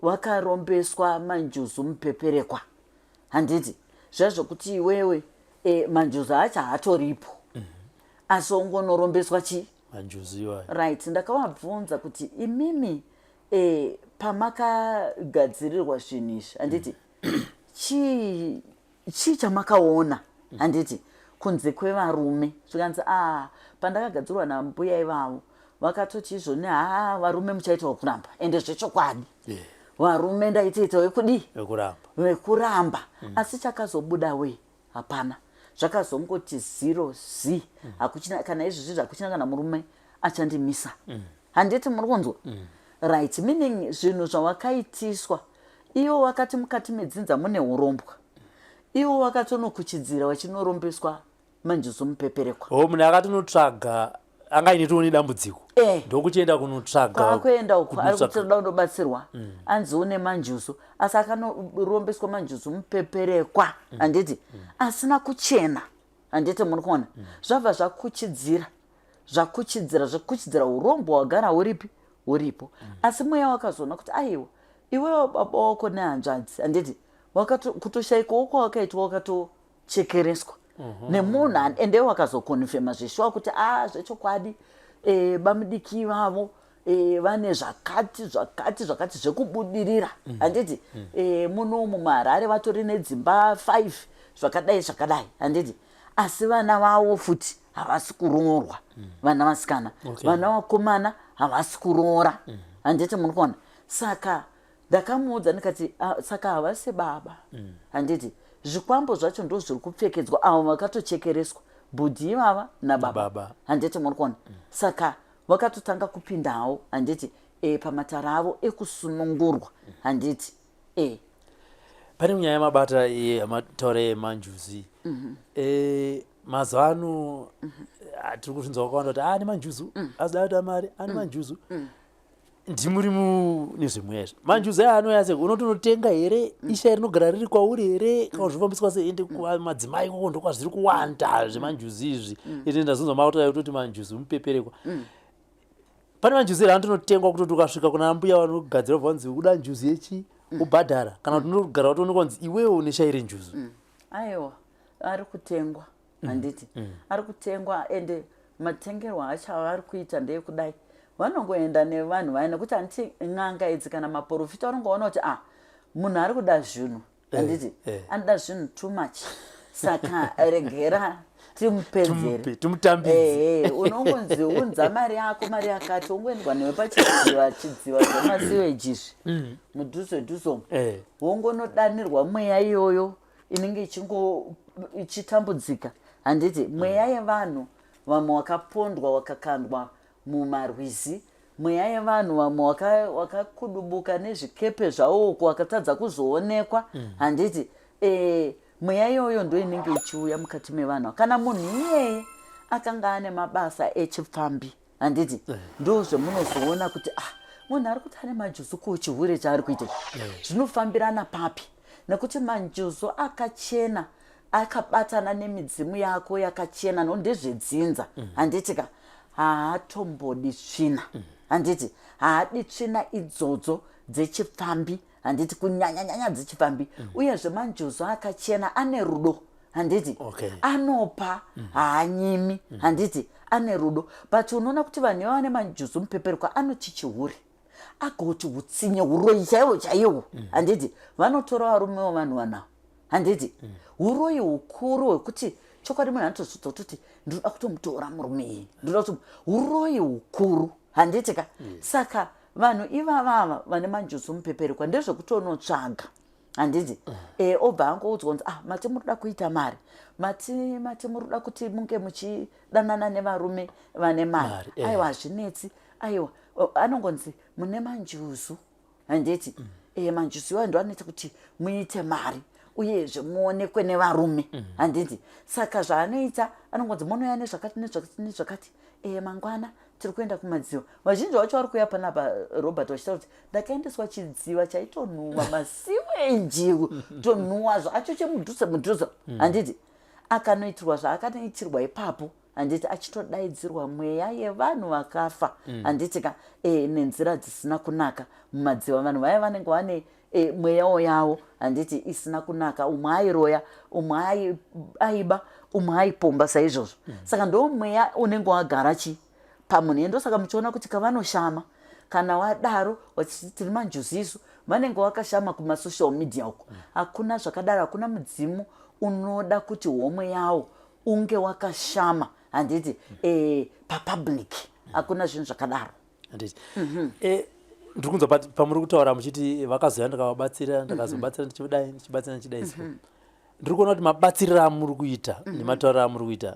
vakarombeswa manjuzu mupeperekwa, handiti? Zviya zvokuti iwewe manjuzu acho haatoripo, asi ongonorombeswa chii? Manjuzu iwayo. Right. Ndakavabvunza kuti, imimi pamakagadzirirwa zvinhu izvi, handiti, chii chamakaona, handiti, kunze kwevarume? Zvikanzi, a pandakagadzirwa nambuya ivavo, vakatoti izvoni, haa, varume muchaita wekuramba. Ende zvechokwadi, varume ndaitoita wekudii? Wekuramba. Vekuramba. Asi chakazobuda we hapana, zvakazongoti zero z. Hakuchina kana izvozvi, hakuchina kana murume achandimisa, handiti muri kunzwa? Right. Meaning zvinhu zvawakaitiswa iwo, wakati mukati medzinza mune urombwa, iwo wakatonokuchidzira wachinorombeswa manjuzu mupeperekwa. O, munhu akatonotsvaga anga aine toone dambudziko, ndokuchienda kunotsvaga. Kwaakuenda uko ari kuti toda kundobatsirwa, anzi une manjuzu, asi akanorombeswa manjuzu mupeperekwa, handiti, asina kuchena, handiti muri kuona? Zvabva zvakuchidzira, zvakuchidzira, zvakuchidzira urombo hwagara huripi, huripo. Asi mweya wakazoona kuti aiwa, iwewo baba wako nehanzvadzi, handiti, kutoshayikawo kwawakaitwa, wakatochekereswa nemunhu ende wakazokonfema zveshuwa kuti a zvechokwadi, bamudiki vavo vane zvakati zvakati zvakati zvekubudirira, handiti? Munomu muHarare vatori nedzimba 5, zvakadai zvakadai, handiti? Asi vana vavo futi havasi kuroorwa, vana vasikana. Vana vakomana havasi kuroora, handiti muri kuona? Saka ndakamuudza ndikati, "Ah, saka havasi baba, handiti? Zvikwambo zvacho ndo zviri kupfekedzwa avo vakatochekereswa, bhudhi ivava nababa." Nababa. Handiti muri kuona? Saka vakatotanga kupindawo, handiti, pamatara avo ekusunungurwa, handiti? Pane nyaya yamabata yamataura yemanjuzi. Mazuva ano tiri kuzvinzwa kwakawanda kuti ane manjuzu, asida kuita mari ane manjuzu. Ndimuri nezvemweya izvi, manjuzu aya anouya sei? Unotonotenga here? Isha rinogara riri kwauri here, kana zvofambiswa sei? Ende madzimai ikoko ndokwazviri kuwanda zvemanjuzu izvi. Ende ndazonzwa makutaura kutoti manjuzu mupeperekwa. Pane manjuzu here anotonotengwa, kutoti ukasvika kuna mbuya vanogadzira vanzi uda njuzu yechi, ubhadhara, kana kuti unogara watoonekwa kunzi iwewe une shai renjuzu? Aiwa, ari kutengwa, handiti? Ari kutengwa, ende matengerwo acho avari kuita ndeyekudai, vanongoenda nevanhu vaya, nekuti handiti n'anga idzi kana maprofita vanongoona kuti, ah, munhu ari kuda zvinhu, handiti? Anoda zvinhu too much, saka regera. Timupedzere, timutambidze. Unongonzi unza mari yako, mari yakati, wongoendwa newe pachidziva, chidziva zvemasiweji izvi, mudhuze dhuze umu, wongonodanirwa mweya iyoyo inenge ichingo ichitambudzika, handiti? Mweya yevanhu vamwe wakapondwa, wakakandwa mumarwizi, mweya yevanhu vamwe wakakudubuka nezvikepe zvavo uko, wakatadza kuzoonekwa, handiti? Mweya iyoyo ndo inenge ichiuya mukati mevanhu. Kana munhu iyeye akanga ane mabasa echipfambi, handiti, ndo zvemunozoona kuti, ah, munhu ari kuti ane majuzu, ko chihure chaari kuita zvinofambirana papi? Nekuti manjuzu akachena akabatana nemidzimu yako yakachena, no ndezvedzinza, handiti ka? Haatombodi tsvina, handiti? Haadi tsvina idzodzo dzechipfambi, handiti? Kunyanyanyanya dzechipfambi. Uyezve manjuzu akachena ane rudo, handiti? Anopa, haanyimi, handiti? Ane rudo. But unoona kuti vanhu ivava vane manjuzu mupeperwa anoti chihure, agoti utsinye, uroyi chaiwo chaiwo, handiti? Vanotora varumewo vanhu vanavo, handiti? Uroyi hukuru hwekuti chokwadi munhu anotozvidza kutoti ndinoda kutomutora murume iyi, ndinoda kuti uroyi hukuru, handiti ka? Saka vanhu ivavava vane manjuzu mupeperekwa ndezvekutonotsvaga, handiti? Obva angoudzwa kunzi, ah, mati muri kuda kuita mari, mati muri kuda kuti munge muchidanana nevarume vane mari. Mari, eh. Aiwa, hazvinetsi, aiwa. Anongonzi mune manjuzu, handiti? Manjuzu iwayo ndo anoita kuti muite mari uyezve muonekwe nevarume, handiti? Saka zvaanoita, anongonzi munouya nezvakati nezvakati nezvakati, mangwana tiri kuenda kumadziva. Vazhinji vacho vari kuuya panapa, Robert, vachitaura kuti ndakaendeswa chidziva chaitonhuwa masiweji, tonhuwa zvacho chemudhuze mudhuze, handiti? Akanoitirwa zvaakanoitirwa ipapo, handiti? Achitodaidzirwa mweya yevanhu vakafa, handiti ka? Nenzira dzisina kunaka mumadziva. Vanhu vaya vanenge vane mweyawo yavo, handiti, isina kunaka. Umwe airoya, umwe aiba, umwe aipomba, saizvozvo. Saka ndo mweya unenge wagara chi pamunhu iye. Ndosaka muchiona kuti kavanoshama kana wadaro vachiti tiri manjuzu isu, vanenge vakashama kumasocial media uko. Hakuna zvakadaro, hakuna mudzimu unoda kuti homwe yawo unge wakashama, handiti, papublic. Hakuna zvinhu zvakadaro. Handiti. Ndiri kunzwa pamuri kutaura muchiti vakazouya, ndakavabatsira, ndakazobatsira, ndichidai, ndichibatsira, ndichidai. So ndiri kuona kuti mabatsiriro amuri kuita nematauriro amuri kuita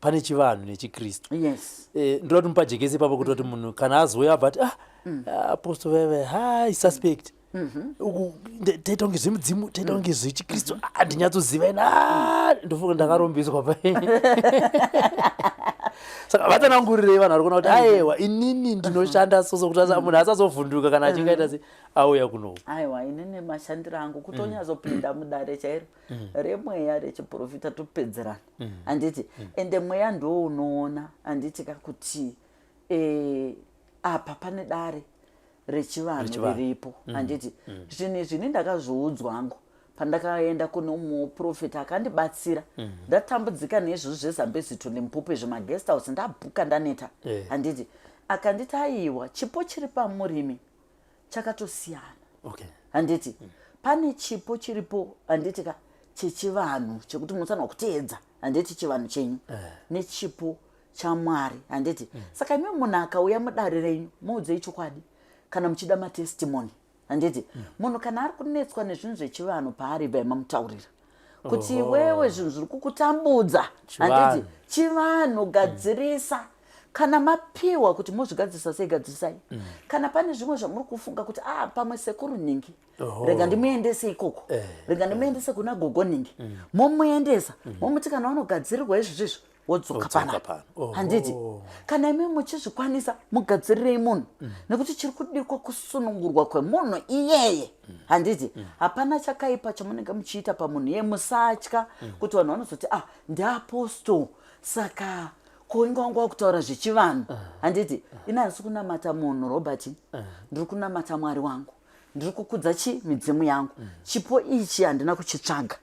pane chivanhu nechikristu. Yes. Ndoda kuti mupajekese ipapo, kuti kuti munhu kana azouya abva ati, ah, apostle veve, hai, suspect uku, taita kunge zvemudzimu, taita kunge zvechikristu, handinyatsoziva ina. Ah, ndofunga ndakarombeswa pa. Saka vatsanangurirei vanhu vari kuona kuti aiwa, inini ndinoshanda soso, kuti munhu asazovhunduka kana achinge aita se auya kunoku. Aiwa, inini mashandiro angu kutonyatsopinda mudare chairo remweya rechiprofita, topedzerana, handiti? Ende mweya ndo unoona, handiti ka, kuti apa pane dare rechivanhu Rechivanhu. riripo, handiti? Zvinhu izvi ini ndakazviudzwa hangu pandakaenda kune muprofita akandibatsira. Ndatambudzika neizvozvo zveZambezi to Limpopo izvo, maguest house, ndabhuka, ndaneta, handiti? Akanditi, aiwa, chipo chiri pamurimi chakatosiyana, handiti? Pane chipo chiripo, handiti ka, chechivanhu chekuti munofanirwa kuteedza, handiti, chivanhu chenyu, nechipo chaMwari, handiti? Saka imi munhu akauya mudare renyu, muudzei chokwadi kana muchida matestimony, handiti? Munhu kana ari kunetswa nezvinhu zvechivanhu, paari bva mamutaurira kuti iwewe zvinhu zviri kukutambudza, handiti, chivanhu, gadzirisa. Kana mapiwa kuti mozvigadzirisa sei, gadzirisai. Kana pane zvimwe zvamuri kufunga kuti, ah, pamwe sekuru nhingi, rega ndimuendese ikoko, rega ndimuendese kuna gogo nhingi, momuendesa, momuti kana wanogadzirirwa izvozvo izvo, wodzoka Wodzoka panapa, pano. Oho. handiti? Kana imi muchizvikwanisa, mugadzirirei munhu, nekuti chiri kudikwa kusunungurwa kwemunhu iyeye, handiti? Hapana chakaipa chamunenge muchiita pamunhu iye. Musatya kuti vanhu vanozoti, ah, ndiapostle, saka ko inga wanga wakutaura zvechivanhu, handiti? Ini handisi kunamata munhu, Robert. Ndiri kunamata Mwari wangu, ndiri kukudza chi midzimu yangu. Chipo ichi handina kuchitsvaga,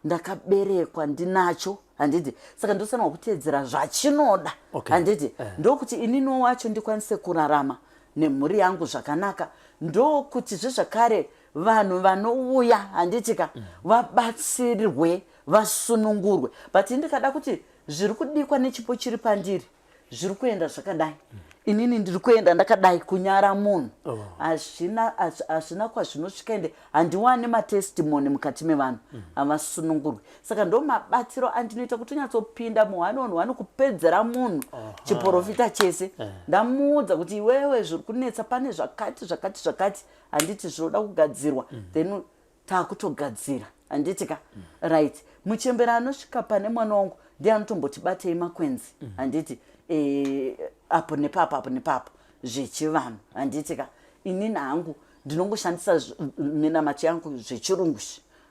ndakaberekwa ndinacho, handiti? Saka ndofanirwa kuteedzera zvachinoda, handiti? Ndokuti ininiwo wacho ndikwanise kurarama nemhuri yangu zvakanaka, ndokuti zvezvakare vanhu vanouya, handiti ka, vabatsirwe, vasunungurwe. But ndikada kuti Zviri kudikwa nechipo chiri pandiri zviri kuenda zvakadai. Inini ndiri kuenda ndakadai kunyara munhu. Oh. Hazvina hazvina kwazvinosvika ende handiwani matestimony mukati mevanhu. Havasunungurwi. Saka ndo mabatsiro andinoita kuti unyatsopinda muhwani on hwani kupedzera munhu chiprofita chese. Ndamuudza kuti iwewe zviri kunetsa pane zvakati zvakati zvakati handiti zvinoda kugadzirwa. Then takutogadzira handiti ka right muchembera anosvika pane mwana wangu ndiye anotomboti batei makwenzi handiti e, apo nepapo apo nepapo zvechivanhu handiti ka inini hangu ndinongoshandisa minamato yangu zvechirungu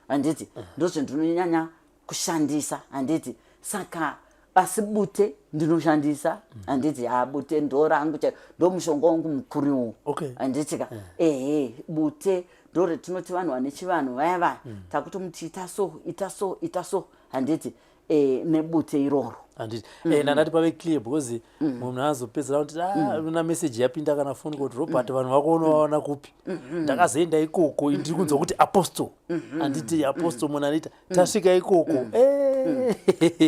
handiti ndozvendinonyanya kushandisa handiti saka asi bute ndinoshandisa handiti ha bute ndo rangu chairo ndo mushonga wangu mukuru iwowo Okay. handiti ka ehe bute ndo retinoti vanhu vane chivanhu vaya vaya takutomuti ita so ita so ita so handiti e, nebute iroro Handiti ndandati pave clear because munhu azopedzera kuti ah, una message yapinda kana phone kuti Robert vanhu vako unovaona kupi ndakazoenda ikoko ndiri kunzwa kuti apostle handiti apostle munhu anoita tasvika ikoko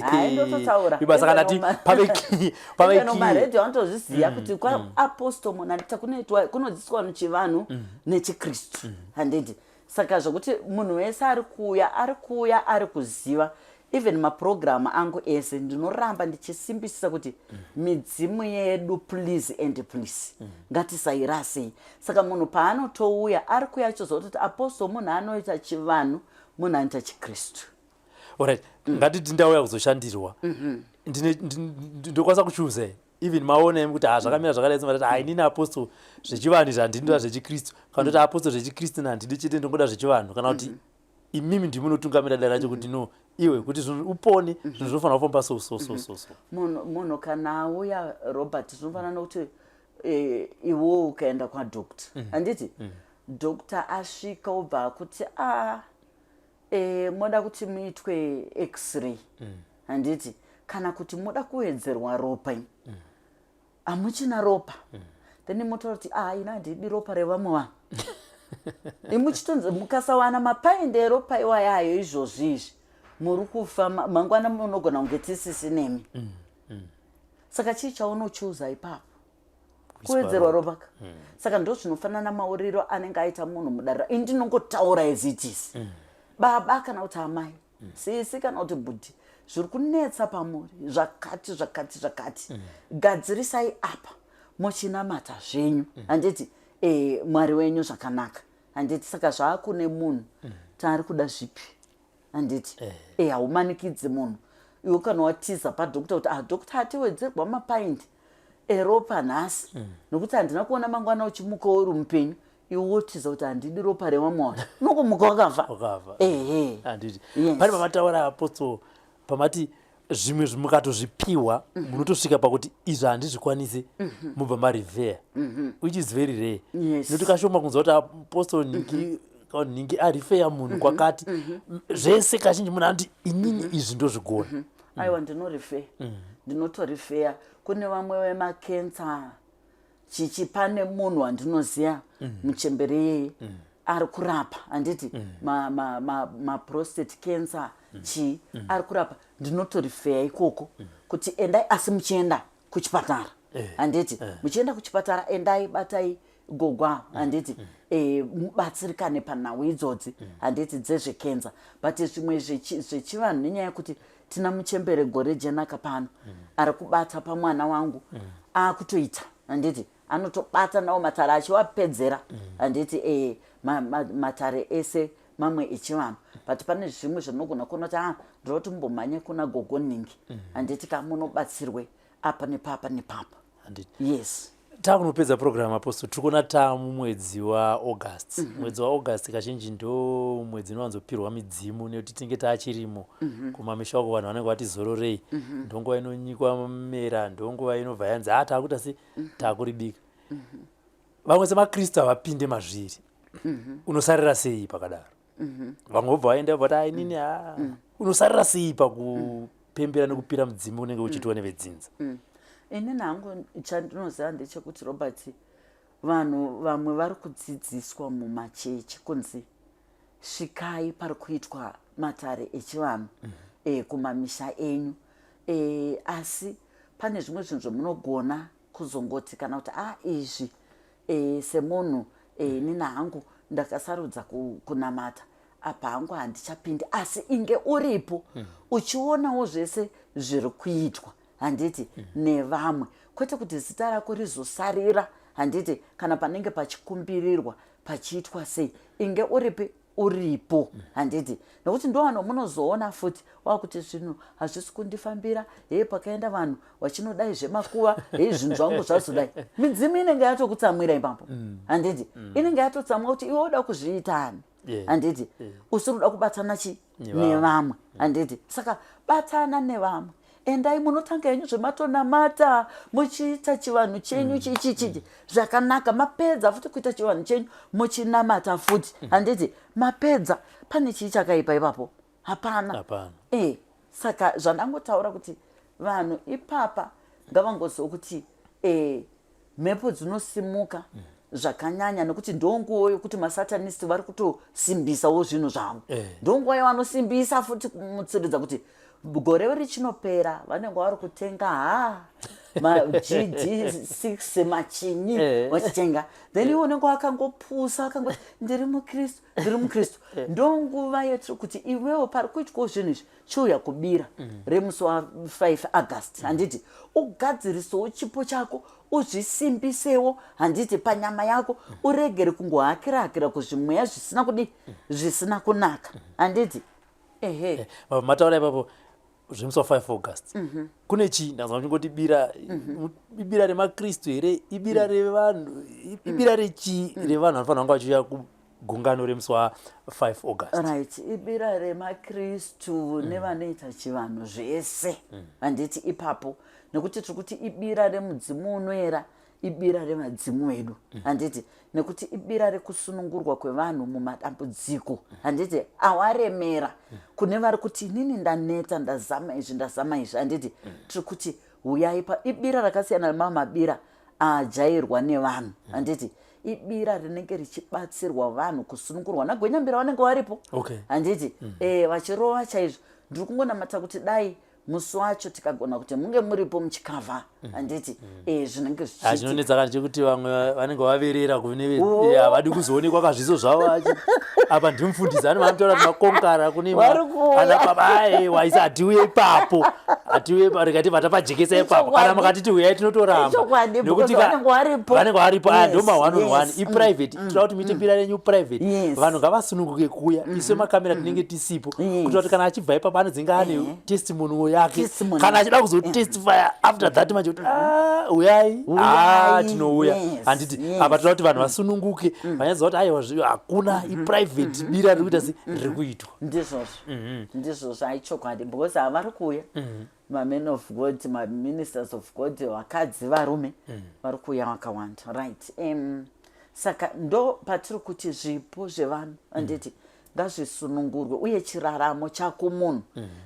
Hai, ndototaura. Ibasa kana ti pave clear pave Even clear maredhiyo anotozviziva kuti kwaapostle munhu andita kunoitwa kunodzidziswa vanhu chivanhu nechikristu handiti saka zvokuti munhu wese ari kuuya ari kuuya ari kuziva even mapurogiramu angu ese ndinoramba ndichisimbisisa kuti midzimu yedu please and please ngatisairasei saka munhu paanotouya ari kuuya achizoziva kuti apostle munhu anoita chivanhu munhu anoita chikristu Alright ngatiti ndauya kuzoshandirwa ndine ndokwanisa kuchuza here even maona imi kuti ha zvakamira zvakadai sema tati inini apostle zvechivanhu izvi handinoda zvechikristu kana kuti apostle zvechikristu handidi chete ndongoda zvechivanhu kana kuti imimi ndimi munotungamira dare racho kuti no iwe kuti zvinhu upone zvinhu zvinofanira kufamba so so so so so munhu munhu kana auya Robert zvinofanira nokuti eh, iwewo ukaenda kwadoctor handiti doctor asvika obva akuti a e, moda kuti muitwe x-ray handiti kana kuti moda kuwedzerwa ropa imi hamuchina ropa then motaura kuti a ina handidi ropa revamwe vanhu imuchitonzi mukasawana mapaindi eropa iwayayo izvozvi izvi muri kufa mangwana munogona kunge tisisinemi saka chii chaunochuza ipapo kuwedzerwa ropa ka saka ndo zvinofanana mauriro anenge aita munhu mudarira ini ndinongotaura as it is baba kana kuti amai sisi kana kuti bhudhi zviri kunetsa pamuri zvakati zvakati zvakati gadzirisai apa muchinamata zvenyu handiti e, mwari wenyu zvakanaka handiti saka zvaakune munhu taari kuda zvipi handiti e haumanikidzi munhu iwe kana watiza padoctor kuti ah doctor atiwedzerwa mapaindi eropa nhasi nokuti handina kuona mangwana uchimuka uri mupenyu iwe wotiza kuti handidi ropa revamwe vanhu unongomuka wakafa Wakafa. ehe handiti Yes. pane pamataura apostle pamati zvimwe mukatozvipiwa munotosvika pakuti izvi handizvikwanisi mubva marefer which is very rare Yes. nokuti kashoma kunzwa kuti apostle nhingi kana nhingi arefera munhu kwakati zvese kazhinji munhu anoti inini izvi ndozvigona aiwa ndinorefer ndinotorefer kune vamwe vemakensa chichi pane munhu wandinoziva muchembere yeye ari kurapa handiti maprostate cancer chii ari kurapa ndinotorefer ikoko kuti endai asi muchienda kuchipatara handiti muchienda kuchipatara endai batai gogwa handiti eh, mubatsirikane panhau idzodzi handiti dzezvekenza but zvimwe zvechivanhu nenyaya yekuti tina muchembere gore jenaka pano ari kubata pamwana wangu akutoita handiti anotobata nawo matare achiwapedzera handiti eh, matare ese mamwe echivanhu but pane zvimwe zvinogona kuona kuti ah ndinoda kuti mumbomhanye kuna gogo nhingi handiti ka munobatsirwe apa nepapa nepapa handiti yes takunopedza program apostle tiri kuona taamumwedzi waaugust mwedzi waaugust kazhinji ndo mwedzi inowanzopirwa midzimu nekuti tinenge taachirimo kumamisha uko vanhu vanenge vati zororei ndonguva inonyikwa mera ndonguva inobva yanzi ha taakuita se taakuribika vamwe semakristu havapinde mazviri unosarira sei pakadaro vamwe vobva vaenda vati "Ah, inini ha unosarira sei pakupembera nekupira mudzimu unenge uchiitwa nevedzinza inini hangu chandinoziva ndechekuti Robert vanhu vamwe vari kudzidziswa mumachechi kunzi svikai pari kuitwa matare echivanhu e, kumamisha enyu E, asi pane zvimwe zvinhu zvamunogona kuzongoti kana kuti a ah, izvi e, semunhu e, nina hangu ndakasarudza kunamata apa hangu handichapindi asi inge uripo mm. uchionawo zvese zviri kuitwa handiti mm. nevamwe kwete kuti zita rako rizosarira handiti kana panenge pachikumbirirwa pachiitwa sei inge uripi uripo handiti nekuti ndovanhu munozoona futi wakuti zvinhu hazvisi kundifambira hee pakaenda vanhu vachinodai zvemakuva hei zvinhu zvangu zvazodai midzimu inenge yatokutsamwira ipapo mm. handiti mm. inenge yatotsamwa kuti iwe uda kuzviitani handiti usiri uda kubatana chi nevamwe handiti saka batana nevamwe endai munotanga henyu zvematonamata muchiita chivanhu chenyu mm. chichichii zvakanaka mapedza futi kuita chivanhu chenyu muchinamata futi mm. handiti mapedza pane chii chakaipa ipapo hapana e saka zvandangotaura kuti vanhu ipapa ngavangoziva kuti e, mhepo dzinosimuka mm. zvakanyanya nekuti ndonguva yokuti masatanist vari kutosimbisawo zvinhu zvavo eh. ndonguva yavanosimbisa futi kumutsiridza kuti gore richinopera vanenge vari kutenga ha magd 6 machinyi eh. vachitenga then iwe unenge wakangopusa wakango ndiri mukristu ndiri mukristu eh. ndonguva yetiri kuti iwewo pari kuitwawo zvinhu izvi chiuya kubira mm. remusi wa5 august mm. handiti ugadzirisewo chipo chako uzvisimbisewo handiti panyama yako mm. uregere kungohakira hakira kuzvimweya zvisina kudii mm. zvisina kunaka handiti ehe eh, mataura ipapo zvemusi wa5 august mm -hmm. kune chii ndanzwa muchingoti bira mm -hmm. ibira remakristu here ibira mm. revanhu ibira rechii mm. revanhu vanofanira kunga vachiuya gungano remusi wa5 august right ibira remakristu mm. nevanoita chivanhu zvese mm. handiti ipapo nekuti tiri kuti ibira remudzimu unoera ibira revadzimu vedu mm. handiti nekuti ibira rekusunungurwa kwevanhu mumadambudziko mm. handiti awaremera mm. kune vari kuti inini ndaneta ndazama izvi ndazama izvi handiti mm. tiri kuti huyai pa ibira rakasiyana nemamabira ajairwa nevanhu mm. handiti ibira rinenge richibatsirwa vanhu kusunungurwa nagwenyambira vanenge varipo handiti okay. mm. e, vachirova chaizvo ndiri kungonamata kuti dai musi wacho tikagona kuti munge muripo muchikavha mm. handiti mm. e, zvinenge zvichiinonetsa kana chekuti vamwe vanenge vaverera kune oh. eh, havadi kuzoonekwa kazviso zvavo apa ndimufundisi ane vanotaura kuti makonkara kune ana baba ae waisa hatiuye ipapo hatiuye rega tibva tapajekesa ipapo kana makatiti huyai tinotoramba nekuti vanenge varipo aya ndo ma one on one iprivate mm, tinoda kuti muite mm. bira renyu private vanhu ngavasununguke kuuya isu mm-hmm. makamera tinenge mm-hmm. tisipo kuitira kuti kana achibva ipapo anodzinga ane eh. testimony yake kana achida kuzotestifya after that manje kuti ah, uyai ah, tinouya handiti apa tinoda kuti vanhu vasununguke vanyatsoziva kuti aiwa hakuna iprivate bira riri kuita se riri kuitwa ndizvozvo mhm. ndizvozvo aichokwadi because havari kuuya mhm. mamen of god maministers of god vakadzi varume mhm. vari kuuya vakawanda right um, saka ndo patiri kuti zvipo zvevanhu handiti ngazvisunungurwe uye chiraramo chako munhu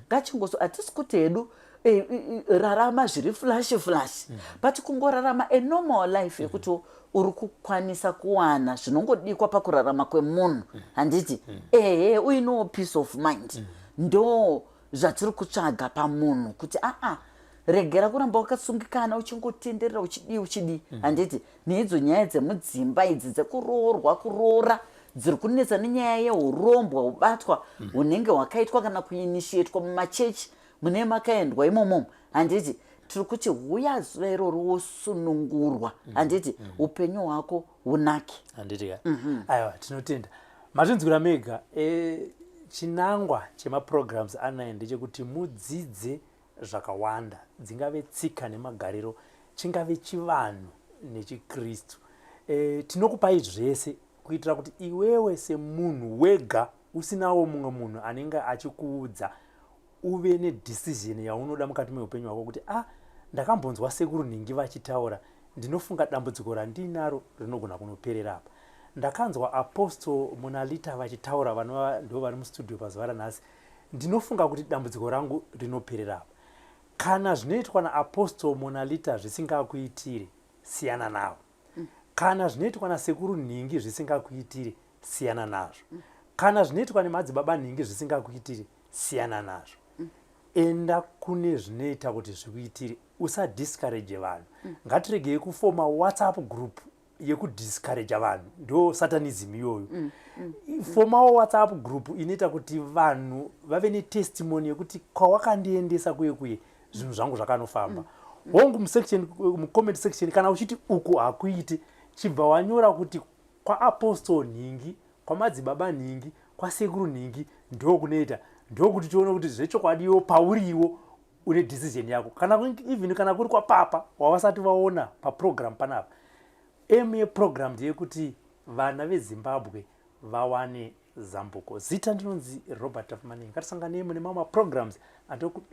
ngachingoso hatisi kuti hedu eh, rarama zviri flash flash but kungorarama a normal life yekuti uri kukwanisa kuwana zvinongodikwa pakurarama kwemunhu handiti ehe uinewo peace of mind ndo zvatiri kutsvaga pamunhu kuti aa regera kuramba wakasungikana uchingotenderera uchidii uchidii handiti neidzo nyaya dzemudzimba idzi dzekuroorwa kuroora dziri kunetsa nenyaya yeurombwa ubatwa hunenge hwakaitwa kana kuinishietwa mumachechi mune makaendwa imomomo handiti tiri kuti huya zuva iroro wosunungurwa mm. handiti mm. upenyu hwako hunake handiti ka mm -hmm. aiwa tinotenda mazvinzwira mega e, chinangwa chemaprograms anaya ndechekuti mudzidze zvakawanda dzingave tsika nemagariro chingave chivanhu nechikristu e, tinokupai zvese kuitira kuti iwewe semunhu wega usinawo mumwe munhu anenge achikuudza uve nedecision yaunoda mukati meupenyu hwako kuti ah ndakambonzwa sekuru nhingi vachitaura ndinofunga dambudziko randiinaro rinogona kunoperera apa ndakanzwa apostle monalita vachitaura vanova ndo vari mustudio pazuva ranhasi ndinofunga kuti dambudziko rangu rinoperera apa kana zvinoitwa naapostle monalita zvisingakuitire siyana navo kana zvinoitwa nasekuru nhingi zvisingakuitire siyana nazvo kana zvinoitwa nemadzibaba nhingi zvisingakuitire siyana nazvo. Enda kune zvinoita kuti zvikuitire, usadiscourage vanhu. Ngatiregei kufoma WhatsApp group yekudiscourage vanhu, ndo satanism iyoyo. Fomawo WhatsApp group inoita kuti vanhu vave netestimony yekuti kwawakandiendesa kuye kuye zvinhu zvangu zvakanofamba. Hongu, musection, mucomment section, kana uchiti uku hakuiti, chibva wanyora kuti kwaApostle nhingi, kwamadzibaba nhingi, kwasekuru nhingi ndokunoita, ndokuti tione kuti zvechokwadiwo pauriwo une decision yako. Kana even kana kuri kwapapa wavasati vaona paprogram panapa, aim yeprogram ndeyekuti vana veZimbabwe vawane zambuko. Zita ndinonzi Robert Tafumanei. Ngatisanganei mune mamwe maprograms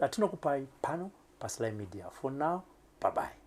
atinokupai pano paSly Media. For now, bye bye.